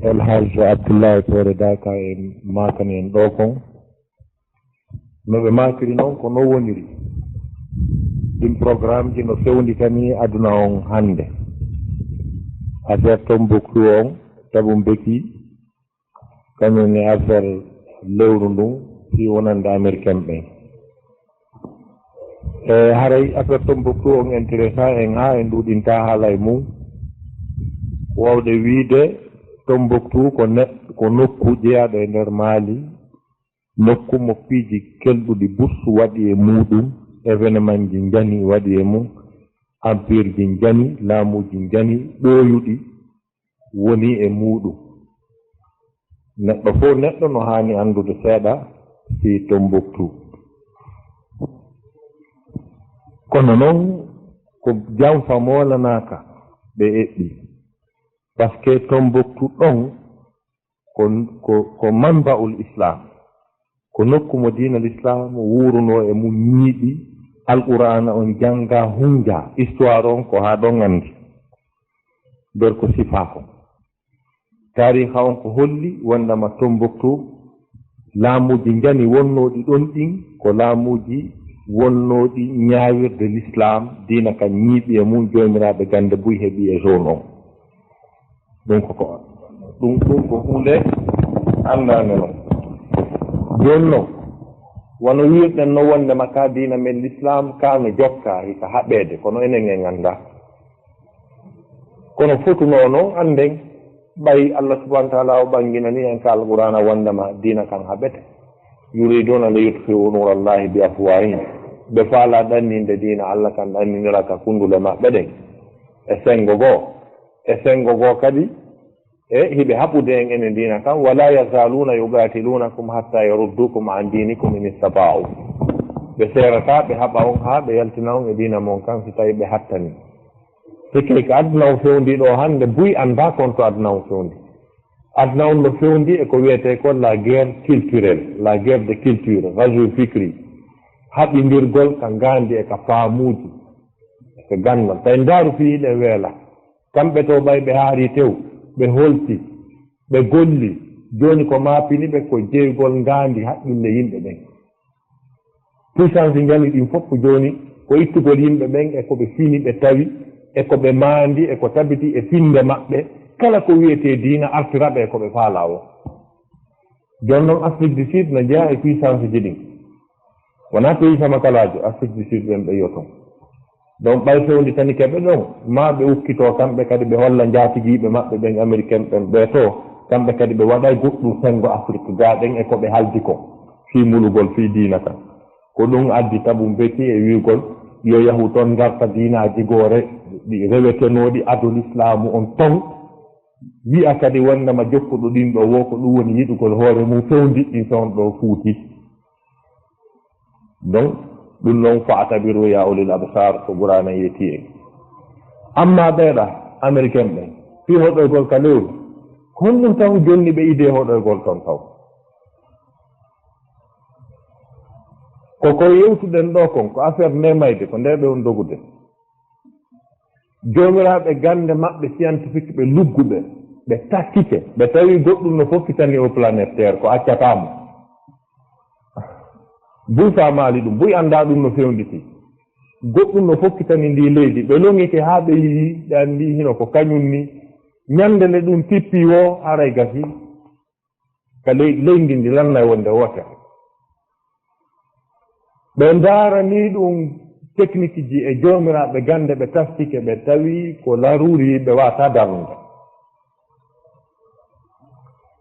El Hadj Abdoulaye Touré Daka en maakani en ɗo kon. No ɓe maakiri noon, ko noon woniri. Ɗin programmeji no fewnditanii aduna on hannde. Affaire Tombouctou on, Thabo Mbeki, kañum e affaire lewru ndun, fii wonande Américain ɓen. E haray affaire Tombouctou on intéressant en haa en ɗuuɗinta haala e mum. Waawde wiide Tombouctou ko neɗ-, ko nokku jeyaaɗo e nder Mali, nokku mo piiji kelɗuɗi bus waɗi e muuɗum, événement ji njani waɗi e mum, empire ji njani, laamuuji njani, ɓooyuɗi woni e muuɗum. Neɗɗo fof neɗɗo no haani anndude seeɗa fii Tombouctou. Kono noon, ko janfa moolanaaka ɓe eɓɓi. Parce que Tombouctou ɗon ko, ko, ko manba'ul Islam. Ko nokku mo diina Lislaam wuurunoo e mum ñiiɓi, Alqur'aana on jannga, hunja, histoire on ko haa ɗon anndi. Nder ko sifaa kon. Taariixa on ko holli wondema Tombouctou, laamuuji njani wonnooɗi ɗon ɗin, ko laamuuji wonnooɗi ñaawirde Lislaam, diina kan ñiiɓi e mum, joomiraaɓe gannde buy heɓi e zone on. Ɗum ko, ko, ɗum, ɗum ko huunde anndaande non. Jooni non, wano wiirɗen no wondema ka diina men Lislaam, ka no jokka hika haɓeede, kono enen en annda. Kono fotunoo non annden, ɓay Allah subhanahu wa taala o ɓanginani en ka Alqur'aana wondema diina kan haɓete. Yuriduna li yutfi'u nurallahi bi afwahihim. Ɓe faala ɗanninde diina Allah kan ɗanninira ka kundule maɓɓe ɗen. E senngo goo, e senngo goo kadi, e hiɓe haɓude en enen diina kan, "Wala yazaluna yuqatilunakum hatta yaruddukum an dinikum in istata'u." Ɓe seerataa, ɓe haɓa on haa ɓe yaltina on e diina mon kan, si tawi ɓe hattani. Sikkay ko aduna o fewndi ɗo hannde, buy anndaa kon to aduna o fewndi. Aduna on no fewndi e ko wiyetee ko la guerre culturelle, la guerre de culture, ghazwu fikri, haɓindirgol ka ngaandi e ka faamuuji, e ka ganndal. Tawi ndaaru fii hiɗen weela. Kamɓe to ɓay ɓe haari tew, ɓe holti, ɓe golli. Jooni ko maapini ɓe ko jeygol ngaandi haqqille yimɓe ɓen. Puissance njani ɗin fof ko jooni ko ittugol yimɓe ɓen e ko ɓe fini ɓe tawi, e ko ɓe maandi, e ko tabiti e finde maɓɓe, kala ko wiyetee diina artira ɓe e ko ɓe faalaa o. Jooni non Afrique du Sud no jeyaa e puissance ji ɗin. Wonaa pays sama kalaajo, Afrique du Sud ɓen ɓe yi'oton. Donc ɓay fewndi tani keɓe ɗon, maa ɓe ukkitoo kamɓe kadi ɓe holla njaatigiiɓe maɓɓe ɓen Américain ɓen ɓe to, kamɓe kadi ɓe waɗay goɗɗum senngo Afrique gaa ɗen e ko ɓe haldi kon, fii mulugol, fii diina kan. Ko ɗum addi Tabu Mbeki e wi'ugol yo yahu ton ngarta diinaaji goore, ɗi rewetenooɗi ado lislaamu on ton, wi'a kadi wonndema jokkuɗo ɗin ɗo wo ko ɗum woni yiɗugol hoore mum fewndi ɗin ton ɗo fuuti. Donc ɗum non fa'tabiru ya ulil absar ko Qur'aana yetti en. Amma ɓeeɗa Américain ɓen fii hoɗoygol ka lewru, honɗum taw jonni ɓe idee hoɗoygol ton taw? Ko ko yewtuɗen ɗo kon, ko affaire nde mayde, ko nde ɓe on dogude. Joomiraaɓe gannde maɓɓe scientifique ɓe lugguɓe, ɓe takkike, ɓe tawi goɗɗum no fokkitani o planète Terre, ko accataamo. Buy faamaali ɗum, buy anndaa ɗum no fewnditi. Goɗɗum no fokkitani ndi leydi, ɓe longike haa ɓe yi'i, ɓe anndi hino ko kañum ni. Ñande nde ɗum tippi wo, haray gasi. Ka ley-, leydi ndi lannay wonde wootere. Ɓe ndaarani ɗum technique ji e joomiraaɓe gannde, ɓe taskike, ɓe tawi ko laruri ɓe waata darnude.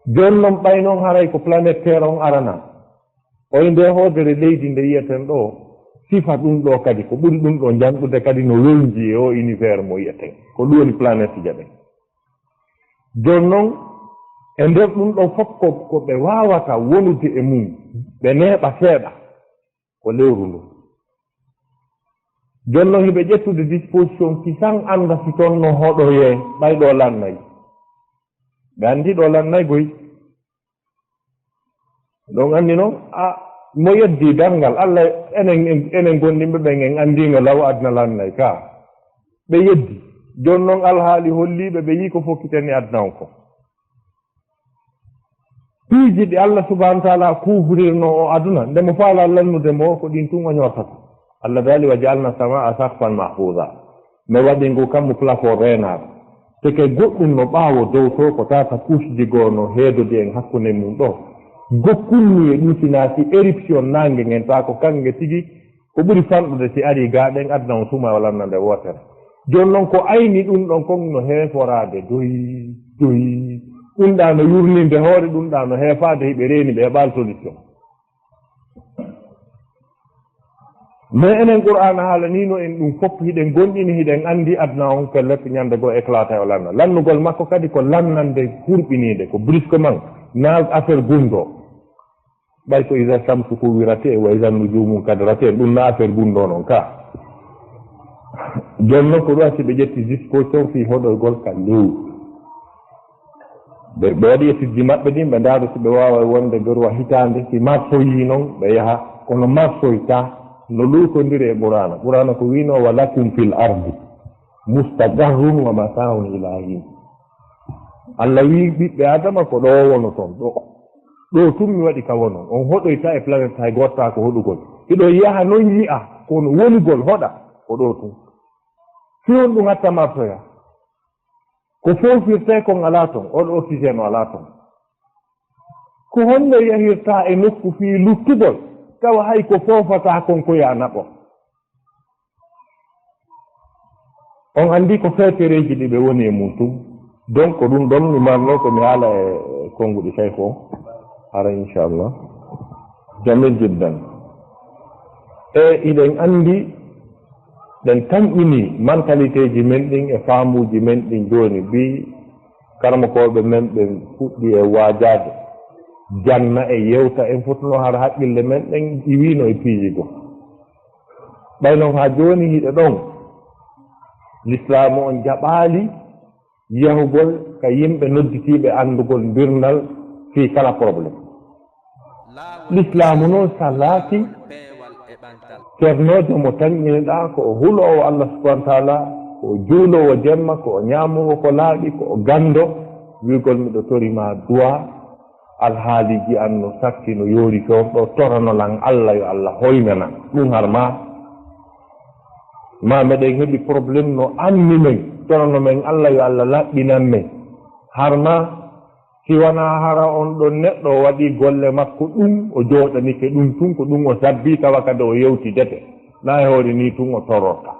Jooni non ɓay non haray ko planète Terre on arana. Oy nde hoodere leydi nde yi'eten ɗo, sifa ɗum ɗo kadi, ko ɓuri ɗum ɗo janɗude kadi no wewnji e o univers mo yi'eten. Ko ɗum woni planète jaɓen. Jooni non, e nder ɗum ɗo fof ko, ko ɓe waawata wonude e mum, ɓe neeɓa seeɗa, ko lewru ndu. Jooni non, hiɓe ƴettude disposition kisan annda si toon no hoɗoyee, ɓay ɗo lannay. Ɓe anndi ɗo lannay goy. Ɗon anndi non, a, mo yeddi darngal Allah, enen, en, enen gonɗinɓe ɓen, en anndi nga law aduna lannay ka. Ɓe yeddi. Jooni non alhaali holliiɓe, ɓe yi'i ko fokkitani aduna on ko. Piiji ɗi Allah subhanahu wa ta'ala kufrirno o aduna, nde mo faala lannude mo, ko ɗin tun o ñortata. Allah daali, "Wa ja'alna samaa saqfan mahfuza." Mi waɗi ngu kammu plafond reenaaɗo. Te kay goɗɗum no ɓaawo dow to ko tata couche ji goo no heedodi en hakkunde mum ɗo. Gokkunmi e ɗum si naa si éruption naange ngen, taa ko kange tigi ko ɓuri fanɗude si arii gaa ɗen aduna on suma o lannande wootere. Jooni non ko ayni ɗum ɗon kon no heeforaade doy, doy. Ɗum ɗa no yurninde hoore, ɗum ɗa no heefaade, hiɓe reeni ɓe heɓaali solution. Mais enen Qur'aana haalaniino en ɗum fof, hiɗen gonɗini, hiɗen anndi aduna on pellet ñande goo éclata o lanna. Lannugol makko kadi ko lannande hurɓiniinde, ko brusquement, na affaire gunndoo. Ɓay ko iza shamsu kuwirat e wa iza nujumu kadarat e, ɗum na affaire gunndoo non ka. Jooni non ko ɗum si ɓe ƴetti disposition fii hoɗoygol ka lewru. Ɓe, ɓe waɗi étude ji maɓɓe ɗin, ɓe ndaara si ɓe waaway wonde beru wa hitaande, si marsoyii non, ɓe yaha. Kono marsoyta, no luutondiri e Qur'aana. Qur'aana ko wiinoo, "Wa lakum fil ardi mustaqarrun wa mata'un ila hin." Allah wii ɓiɓɓe Adama ko ɗo wonoton, ɗo. Ɗo tun mi waɗi ka wonon. On hoɗoyta e planète hay gooto ko hoɗugol. Hiɗo yaha non yi'a, kono wonugol hoɗa, ko ɗo tun. Si on ɗum hatta marsoya. Ko foofirtee kon alaa ton, on oxygène o alaa ton. Ko honno yahirta e nokku fii luttugol, tawa hay ko foofataa kon ko yaa naɓo? On anndi ko feetereeji ɗi ɓe woni e mum tun. Donc, ko ɗum ɗon mi marno ko mi haala e, e konnguɗi Shaykh o. Hara, inchallah. Jamil jiddan. E, hiɗen anndi, ɗen tanƴini mentalité ji men ɗin e faamuuji men ɗin jooni. Bi karamokooɓe men ɓen fuɗɗi e waajaade, janna e yewta, en fotuno hara haqqille men ɗen iwiino e piiji goo. Ɓay non haa jooni hiɗe ɗon. Lislaamu on jaɓaali yahugol ka yimɓe nodditiiɓe anndugol mbirndal fii kala problème. Lislaamu non salaaki cernoojo mo tanƴiniɗaa, ko o huloowo Allah subhanahu wa taala, ko o juuloowo jemma, ko o ñaamoowo ko laaɓi, ko o ganndo, wi'ugol miɗo tori ma duwa, alhaaliiji an no satti no yoori toon ɗo, torano lan Allah yo Allah hoynanan. Ɗum har ma, ma meɗen heɓi problème no anni men, torano men Allah yo Allah laɓɓinan men. Har ma, si wanaa hara on ɗon neɗɗo o waɗi golle makko ɗum, o jooɗanike ɗum tun, ko ɗum o sabbi, tawa kadi o yewtidete. Na e hoore ni tun o tororta.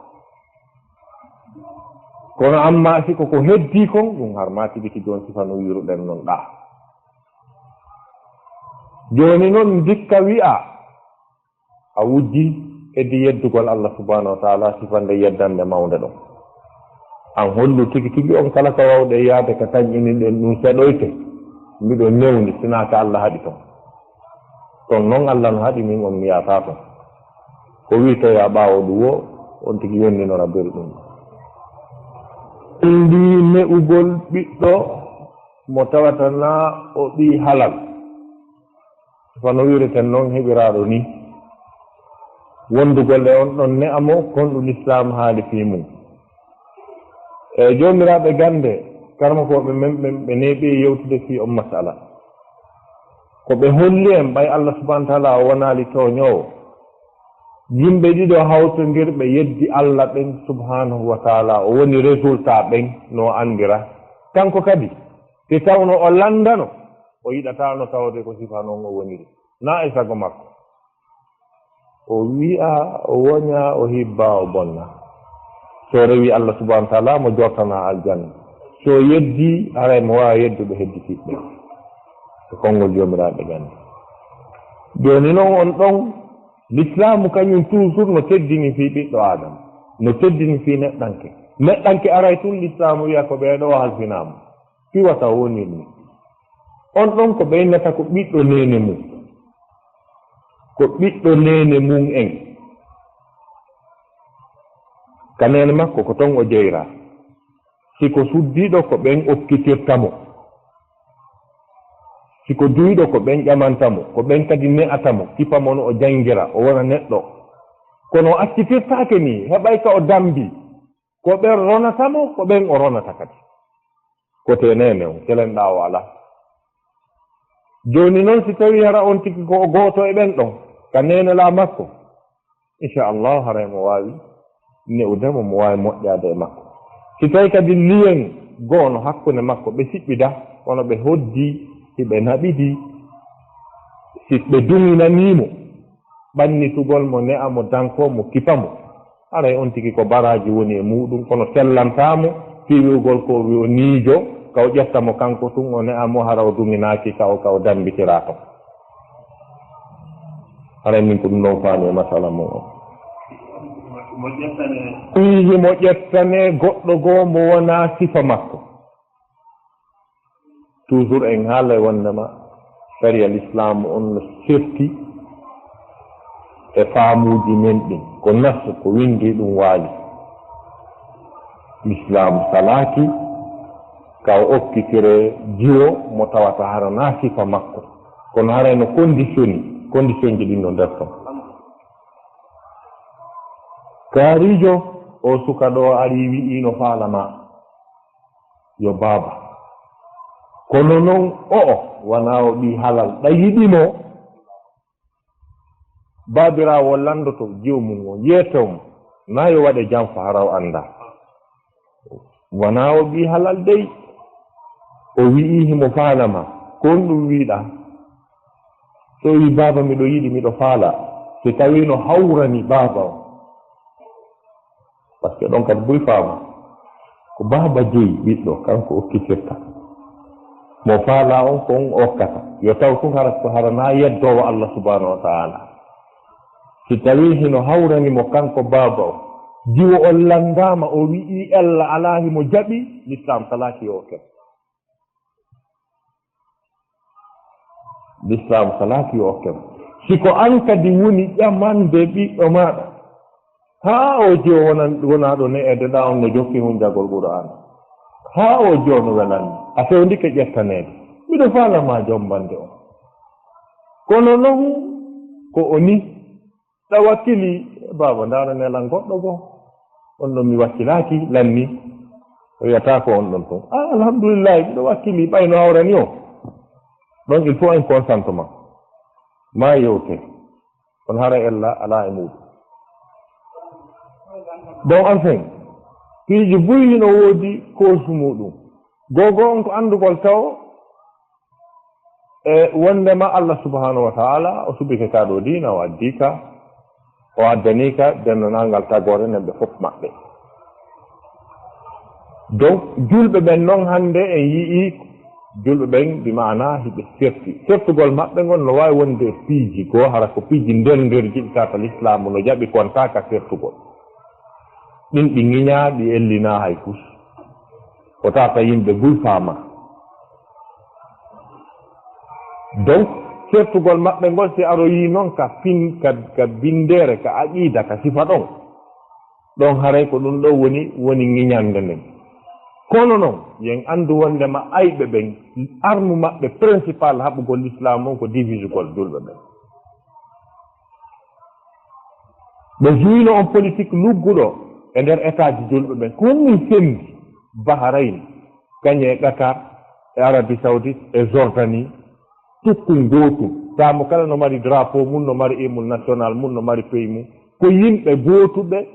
Kono amma si ko ko heddi kon, ɗum har ma tigi tigi on sifa no wiruɗen non ɗa. Jooni non ndikka wi'a, a wujji heddi yeddugol Allah subhanahu wa taala sifande yeddande mawnde ɗon. An hollu tigi tigi on kala ka wawɗe yaade ka tanƴiniɗen ɗum seɗoyte. Miɗo newni, sinaa ka Allah haɗi ton. Ton non Allah no haɗi min on mi yaata ton. Ko wi'toya ɓaawo ɗum wo, on tigi yonninora belɗum. Ndi ne'ugol ɓiɗɗo mo tawata na o ɓii halal. Kono wireten non heɓiraaɗo ni. Wondugol e on ɗon ne'amo, kon ɗum Lislaam haali fii mum. E joomiraaɓe gannde, karamokooɓe men ɓen, ɓe neeɓi e yewtude fii on masala. Ko ɓe holli en, ɓay Allah subhanahu wa taala o wonaali tooñoowo. Yimɓe ɗiɗo hawtondirɓe yeddi Allah ɓen subhanahu wa taala, o woni résultat ɓen no anndira. Kanko kadi, si tawno o lanndano, o yiɗataano tawde ko sifa non o woniri. Na e sago makko. O wi'a, o woña, o hibba, o bonna. So rewi Allah subhanahu wa taala mo jortana aljanna. So yeddi, haray mo waawa yeddude hedditiiɓe. Ko konngol joomiraaɓe gandi. Jooni non on ɗon, Lislaamu kañum toujours no teddini fii ɓiɗɗo Aadama. No teddini fii neɗɗanke. Neɗɗanke aray tun Lislaamu wi'a ko ɓee ɗo halfinaama. Fii wata o wonir ni. On ɗon ko ɓeynata ko ɓiɗɗo neene mum. Ko ɓiɗɗo neene mum en. Ka neene makko ko ton o jeyra. Si ko suddiiɗo ko ɓen okkitirta mo. Si ko duyɗo ko ɓen ƴamanta mo. Ko ɓen kadi ne'ata mo. Kipa mo no o jangira, o wona neɗɗo. Kono o accitirtaake ni, heɓay ka o dambi. Ko ɓen ronata mo, ko ɓen o ronata kadi. Kote neene on, kelenɗaa o alaa. Jooni non, si tawii hara on tigi ko o gooto e ɓen ɗon, ka neenelaa makko, inchallahu, haray mo waawi ne'ude mo, mo waawi moƴƴaade e makko. Si tawii kadi liyen goono hakkunde makko, ɓe siɓɓida, kono ɓe hoddi, si ɓe naɓidi, si ɓe duŋinanii mo, ɓannitugol mo, ne'a mo, dankoo mo, kipa mo. Haray on tigi ko baraaji woni e muuɗum, kono sellantaa mo fii wi'ugol ko o miijo, ka o ƴetta mo kanko tun, o ne'a mo, hara o duŋinaaki ka o, ka o dammbitiraa ton. Haray min ko ɗum ɗon faami e masala mum on. Fii himo ƴettanee goɗɗo goo mo wonaa sifa makko. Toujours en haalay wondema sariya Lislaamu on no serti e faamuuji men ɗin. Ko nasu, ko windi ɗum waali. Lislaamu salaaki ka o okkitire jiwo mo tawata hara na sifa makko. Kono haray no kondisiyoni, kondisiyonji ɗin no nder ton. Kaarijo, o suka ɗo ari wi'i no faala ma. Yo baaba. Kono non o'o, wanaa o ɓii halal. Ɗa yiɗi mo, baabiraawo landoto jiwo mum o, yeeto mo. Na yo waɗe janfa hara o anndaa. Wanaa o ɓii halal dey. O wi'i himo faala ma. Ko honɗum wi'uɗaa? So o wi'i, "Baaba, miɗo yiɗi, miɗo faala." Si tawii no hawrani baaba on. Parce que ɗon kadi ɓuri faama. Ko baaba jeyi ɓiɗɗo, kanko okkitirta. Mo faalaa on, ko on okkata. Yo taw tun hara, ko hara na yeddoowo Allah subhanahu wa ta'ala. Si tawii hino hawrani mo kanko baaba on, jiwo on lanndaama, o wi'ii ella alaa, himo jaɓi, Lislaam salaaki yo okke mo. Lislaam salaaki yo okke mo. Si ko an kadi woni ƴamande ɓiɗɗo maaɗa, Haa o jiyo wonan-, wonaa ɗo ne'eede ɗaa on no jokki hunjagol Qur'aana. Haa o jiyo no welanmi. A fewndike ƴettaneede. Miɗo faala ma jombande on. Kono non ko o ni, ɗa wakkili, baaba, ndaara nelan goɗɗo goo. On ɗon mi wakkilaaki, lanni. O wiyata ko on ɗon tun. Ah, alhamdulillahi, miɗo wakkili, ɓay no hawrani o. Donc, il faut un consentement. Ma yewte. On hara ella alaa e muuɗum. Bon, enfin, piiji buy hino woodi koosu muuɗum. Googo on ko anndugol taw e wonndema Allah subhanahu wa ta'ala o subike ka ɗo diina, o addi ka, o addani ka denndanangal tagoore nden ɓe fof maɓɓe. Donc, julɓe ɓen non hannde en yi'i julɓe ɓen, bi maana hiɓe serti. Sertugol maɓɓe ngon no waawi wonde e piiji goo, hara ko piiji nder nder jiɗi ka to lislaamu no jaɓi kon ka ka sertugol. Ɗin ɗi ŋiñaa, ɗi ellinaa hay fus. Ko tata yimɓe buy faama. Donc, sertugol maɓɓe ngol, si aroyii non ka fin-, ka, ka binndere, ka aqiida, ka sifa ɗon, ɗon haray ko ɗum ɗo woni, woni ŋiñannde nden. Kono non, yen anndu wonndema ayɓe ɓen, armu maɓɓe principal haɓugol l'islam on ko divisugol julɓe ɓen. Ɓe juyno on politique lugguɗo e nder état ji julɓe ɓen. Ko honɗum sendi Bahrain, kañum e Qatar, e Arabie Saoudite, e Jordanie, tukku ngootu. Tamo kala no mari drapeau mum, no mari hymne national mum, no mari pays mum. Ko yimɓe gootuɓe,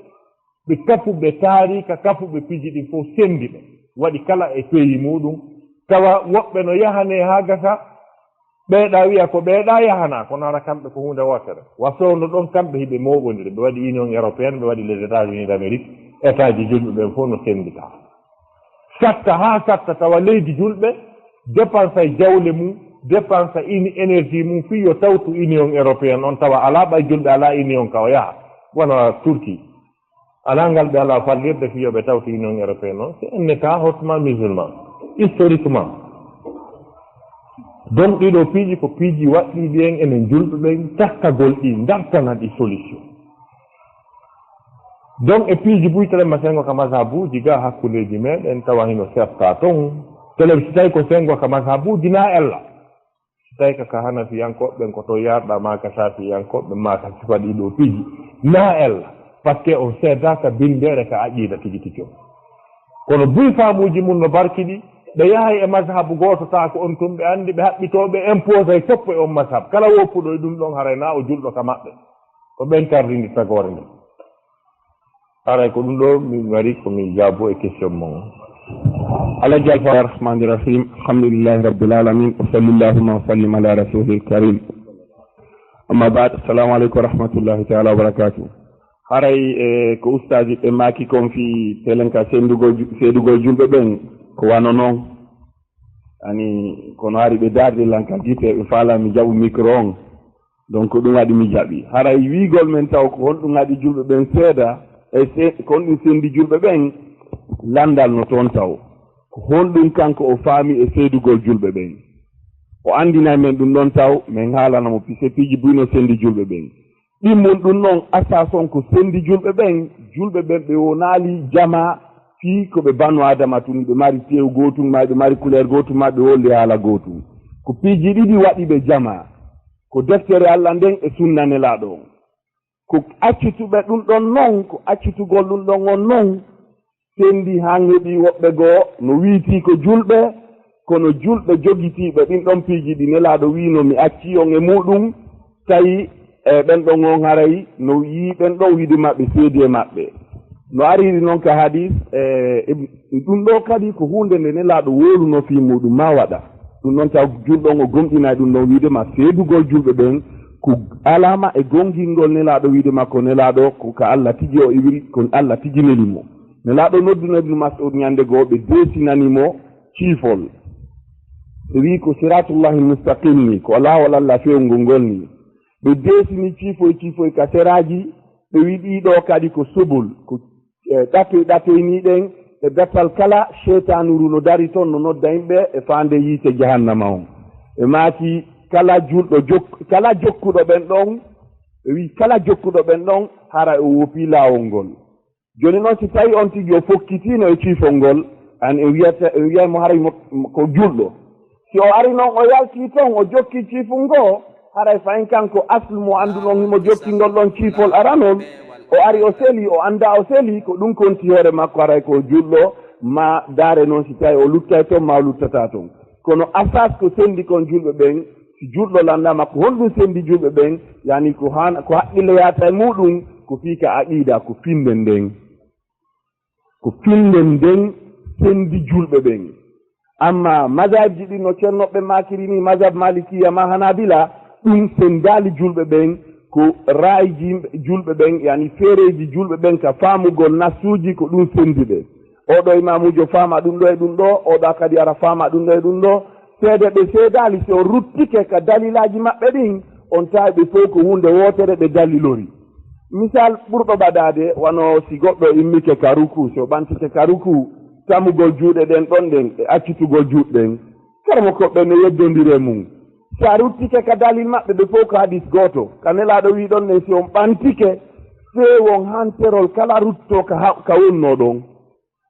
ɓe kafuɓe taarika, kafuɓe piiji ɗin fof sendi ɓe. Waɗi kala e pays muɗum. Tawa woɓɓe no yahane haa gasa, ɓeeɗa wiya ko ɓeeɗa yahana, kono hara kamɓe ko huunde wootere. Wa soono ɗon kamɓe hiɓe mooɓondiri, ɓe waɗi Union Européenne, ɓe waɗi les États-Unis d'Amérique, état ji julɓe ɓen fof no sendita. Satta haa satta tawa leydi julɓe, dépense e jawle mum, dépense e ini-, énergie mum, fii yo tawtu Union Européenne on, tawa alaa ɓay julɓe, alaa Union ka o yaha, wona Turquie. Alaa ngal ɓe alaa fallirde fii yo ɓe tawtu Union Européenne on, c'est un État hautement musulman, historiquement. Donc, ɗiɗo piiji ko piiji waɗɗiiɗi en enen julɓe ɓen, takkagol ɗi, dartana ɗi solution. Donc, e piiji buy tele ma sengo ka mazhabuuji ga hakkundeeji meɗen, tawa hino serta ton. Tele si tawi ko sengo ka mazhabuuji na ella. Si tawi ka, ka Hanafiyankooɓe ɓen ko to yarɗa, maa ka Shafi'iyankooɓe, maa ka sifa ɗiɗo piiji, na ella, parce que on seedaaka binndere ka aqiida tigi tigi on. Kono buy faamuuji mum no barkiɗi, ɓe yahay e mazhabu gooto, taa ko on tun ɓe anndi, ɓe haɓɓitoo, ɓe imposay foppo e on mazhab. Kala woppuɗo e ɗum ɗon, haray na o julɗo ka maɓɓe. Ko ɓen tardini tagoore nden. Haray ko ɗum ɗo mi wari ko mi jaabo e question mon. Alhaji Alfa. Bismillahir Rahmanir Rahim. Alhamdulillahi Rabbil Alamin. Wa sallallahu wa sallim ala Rasulil Karim. Amma ba'd. Assalamu alaikum wa rahmatullahi ta'ala wa barakatuh. Haray, e, ko ustaaji ɓe maaki kon fii telen ka sendugol ju-, seedugol julɓe ɓen ko wano non. Ani, kono hari ɓe dardi lan ka gite, ɓe faala mi jaɓu micro on. Donc, ko ɗum waɗi mi jaɓi. Haray wiigol men taw ko honɗum waɗi julɓe ɓen seeda, e se-, ko honɗum sendi julɓe ɓen, landal no toon taw. Ko honɗum kanko o faami e seedugol julɓe ɓen? O anndinay men ɗum ɗon taw, men haalana mo pise piiji buy no sendi julɓe ɓen. Ɗimmun ɗum non, asas on ko sendi julɓe ɓen, julɓe ɓen ɓe wonaali jamaa, fii ko ɓe banu Adama tun, ɓe mari tew gootun, maa ɓe mari couleur gootun, maa ɓe woldi haala gootun. Ko piiji ɗiɗi waɗi ɓe jamaa. Ko deftere Allah nden e sunna Nelaaɗo on. Ko accituɓe ɗum ɗon non, ko accitugol ɗum ɗon on non, sendi han heɓi woɓɓe goo no wiitii ko julɓe, kono julɓe jogitiiɓe ɗin ɗon piiji ɗi Nelaaɗo wiino, "Mi accii on e muuɗum," tawi, e, ɓen ɗon on haray no yii ɓen ɗon wiide maɓɓe seedi e maɓɓe. No ariri non ka hadis, e, e, ɗum ɗo kadi ko huunde nde Nelaaɗo wowluno fii muuɗum maa waɗa. Ɗum ɗon taw julɗo on o gomɗinay ɗum ɗon wiide ma seedugol julɓe ɓen ko alaama e gomɗingol Nelaaɗo wiide ma ko Nelaaɗo ko ka Allah tigi o iwiri, ko Allah tigi neli mo. Nelaaɗo nodduno Ibnu Mas'ud ñande goo, ɓe deesinani mo ciifol. Ɓe wi'i ko Siratullahi Mustaqim ni, ko laawol Allah fewngol ngol ni. Ɓe deesini ciifoy ciifoy ka seraaji, ɓe wi'i ɗii ɗoo kadi ko subul, ko, e, ɗatoy ɗatoy ni ɗen, e batal kala seytaanuru no dari ton, no nodda yimɓe e faande yiite jahannama on. Ɓe maaki kala julɗo jok-, kala jokkuɗo ɓen ɗon, Ɓe wi'i kala jokkuɗo ɓen ɗon, haray o woopii laawol ngol. Jooni non, si tawii on tigi o fokkitiino e ciifol ngol, an en wiyata, en wiyay mo haray mo, mo ko julɗo. Si o ari non, o yaltii ton, o jokki ciifol ngol, haray fayin kanko aslu mo annduɗon himo jokki ngol ɗon ciifol aranol, o ari o seli, o anndaa o seli, ko ɗum konti hoore makko haray ko julɗo, ma daare non si tawii o luttay ton, ma o luttataa ton. Kono asas ko sendi kon julɓe ɓen, si julɗo lanndaama ko honɗum sendi julɓe ɓen, yani ko han, ko haqqille yaata e muɗum, ko fii ka aqida, ko finnde nden. Ko finnde nden sendi julɓe ɓen. Amma mazhabji ɗin no ceernoɓe maakiri ni, mazhab Malikiya ma Hanabila, ɗum sendaali julɓe ɓen, ko raayiji julɓe ɓen, yani feereeji julɓe ɓen ka faamugol nassuuji ko ɗum sendi ɓe. Oɗo imaamuujo faama ɗum ɗo e ɗum ɗo, oɗo kadi ara faama ɗum ɗo e ɗum ɗo. Seede ɓe seedaali, si on ruttike ka dalilaaji maɓɓe ɗin, on tawi ɓe fow ko huunde wootere ɓe dalilori. Misal ɓurɗo ɓadaade, wano si goɗɗo immike ka ruku, si o ɓantike ka ruku, tamugol juuɗe ɗen ɗon ɗen e accitugol juuɗe ɗen. Karamoko ɓe no yeddondiri e mum. Si a ruttike ka dalil maɓɓe, ɓe fow ko hadis gooto. Ka Nelaaɗo wii ɗon ɗen, si on ɓantike, feewon hanterol kala ruttoo ka ha-, ka wonnoo ɗon.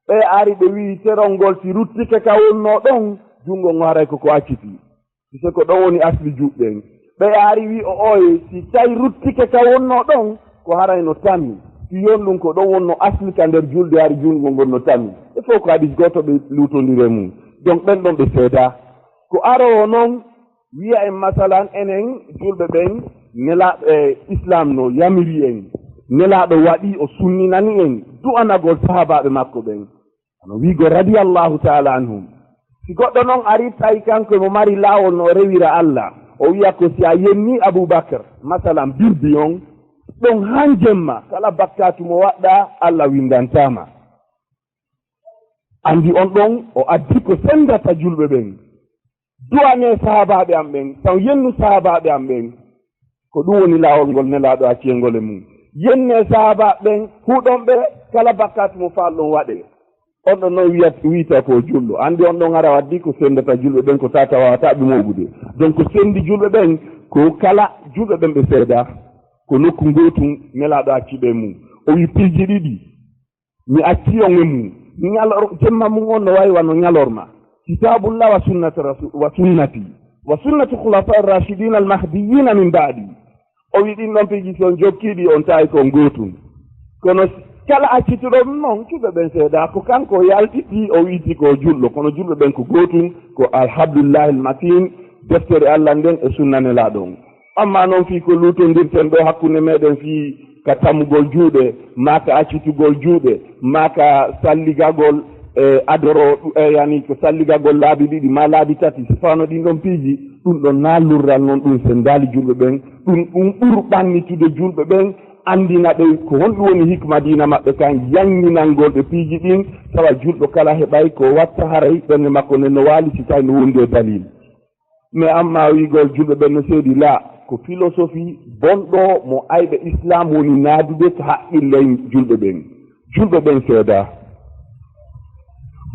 Ɓe ari ɓe wi'i terol ngol si ruttike ka wonnoo ɗon, junngo ngo haray ko ko acciti. Puisque ko ɗon woni asli juuɗe ɗen. Ɓe ari wi o oye, si tawi ruttike ka wonnoo ɗon, ko haray no tammi. Si yon ɗum ko ɗon wonnoo asli ka nder julde, hari junngo ngon no tammi. E fow ko hadis gooto ɓe luutondiri e mum. Donc ɓen ɗon ɓe seedaa. Ko aroowo non, wi'a en masalan enen julɓe ɓen, nela-, e, Islam no yamiri en. Nelaaɗo waɗi o sunninani en du'anagol sahaabaaɓe makko ɓen. Hono wi'go radiyallahu ta'ala anhum. Si goɗɗo non ari tawi kanko mo mari laawol no o rewira Allah, o wi'a ko si a yenni Abubakar, masalan birbi on, ɗon han jemma, kala bakkaatu mo waɗɗa, Allah winndantaa ma. Anndi on ɗon o addi ko senndata julɓe ɓen. Du'anee sahaabaaɓe am ɓen, taw yennu sahaabaaɓe am ɓen. Ko ɗum woni laawol ngol Nelaaɗo acciyee ngol e mum. Yennee sahaabaaɓe ɓen, huɗon ɓe kala bakkaatu mo faalɗon waɗee. On ɗon non wiyat-, wiyta ko julɗo. Anndi on ɗon ara waddi ko senndata julɓe ɓen ko tata wawata ɓe mooɓude. Donc ko senndi julɓe ɓen ko kala julɓe ɓen ɓe seedaa. Ko nokku ngootum Nelaaɗo acci ɓe mum. O wi piiji ɗiɗi. Mi acci on e mum. Ñalor-, jemma mum on no wayi wano ñalorma. Kitaabullah wa sunnati rasu-, wa sunnati. Wa sunnati khulafa ar-rashidin al-mahdiyyin min ba'di. O wi ɗin ɗon piiji si on jokki ɗi on tawi ko ngootum. Kono kala accituɗo ɗum non, julɓe ɓen seedaa ko kanko o yaltiti, o wi'iti ko julɗo. Kono julɓe ɓen ko gootum, ko al-hablullah al-matin, deftere Allah nden e sunna Nelaaɗo on. Amma non fii ko luutondirten ɗo hakkunde meɗen fii ka tamugol juuɗe, maa ka accitugol juuɗe, maa ka salligagol, e, adoro, e, yani ko salligagol laabi ɗiɗi maa laabi tati, si fano ɗin ɗon piiji, ɗum ɗon naa lurral non ɗum sendaali julɓe ɓen, ɗum, ɗum ɓuru ɓannitude julɓe ɓen, anndina ɓe ko honɗum woni hikma diina maɓɓe kan, yanñinangol ɓe piiji ɗin, tawa julɗo kala heɓay ko watta haray ɓernde makko nden no waali si tawi no wondi e dalil. Mais amma wi'gol julɓe ɓen no seedi, laa, ko philosophie bonɗo mo ayɓe Islam woni naadude ka haqqille julɓe ɓen. Julɓe ɓen seedaa.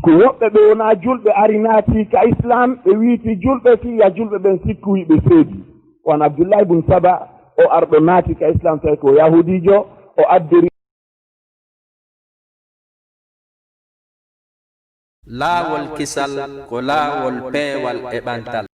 Ko woɓɓe ɓe wonaa julɓe ari naati ka Islam, ɓe wi'iti julɓe, si ya julɓe ɓen sikkuyi ɓe seedi. Wan Abdullahi bun Saba, o arɗo naati ka Islam, tawi ko Yahudiijo, o addori Laawol kisal ko laawol peewal e ɓantal.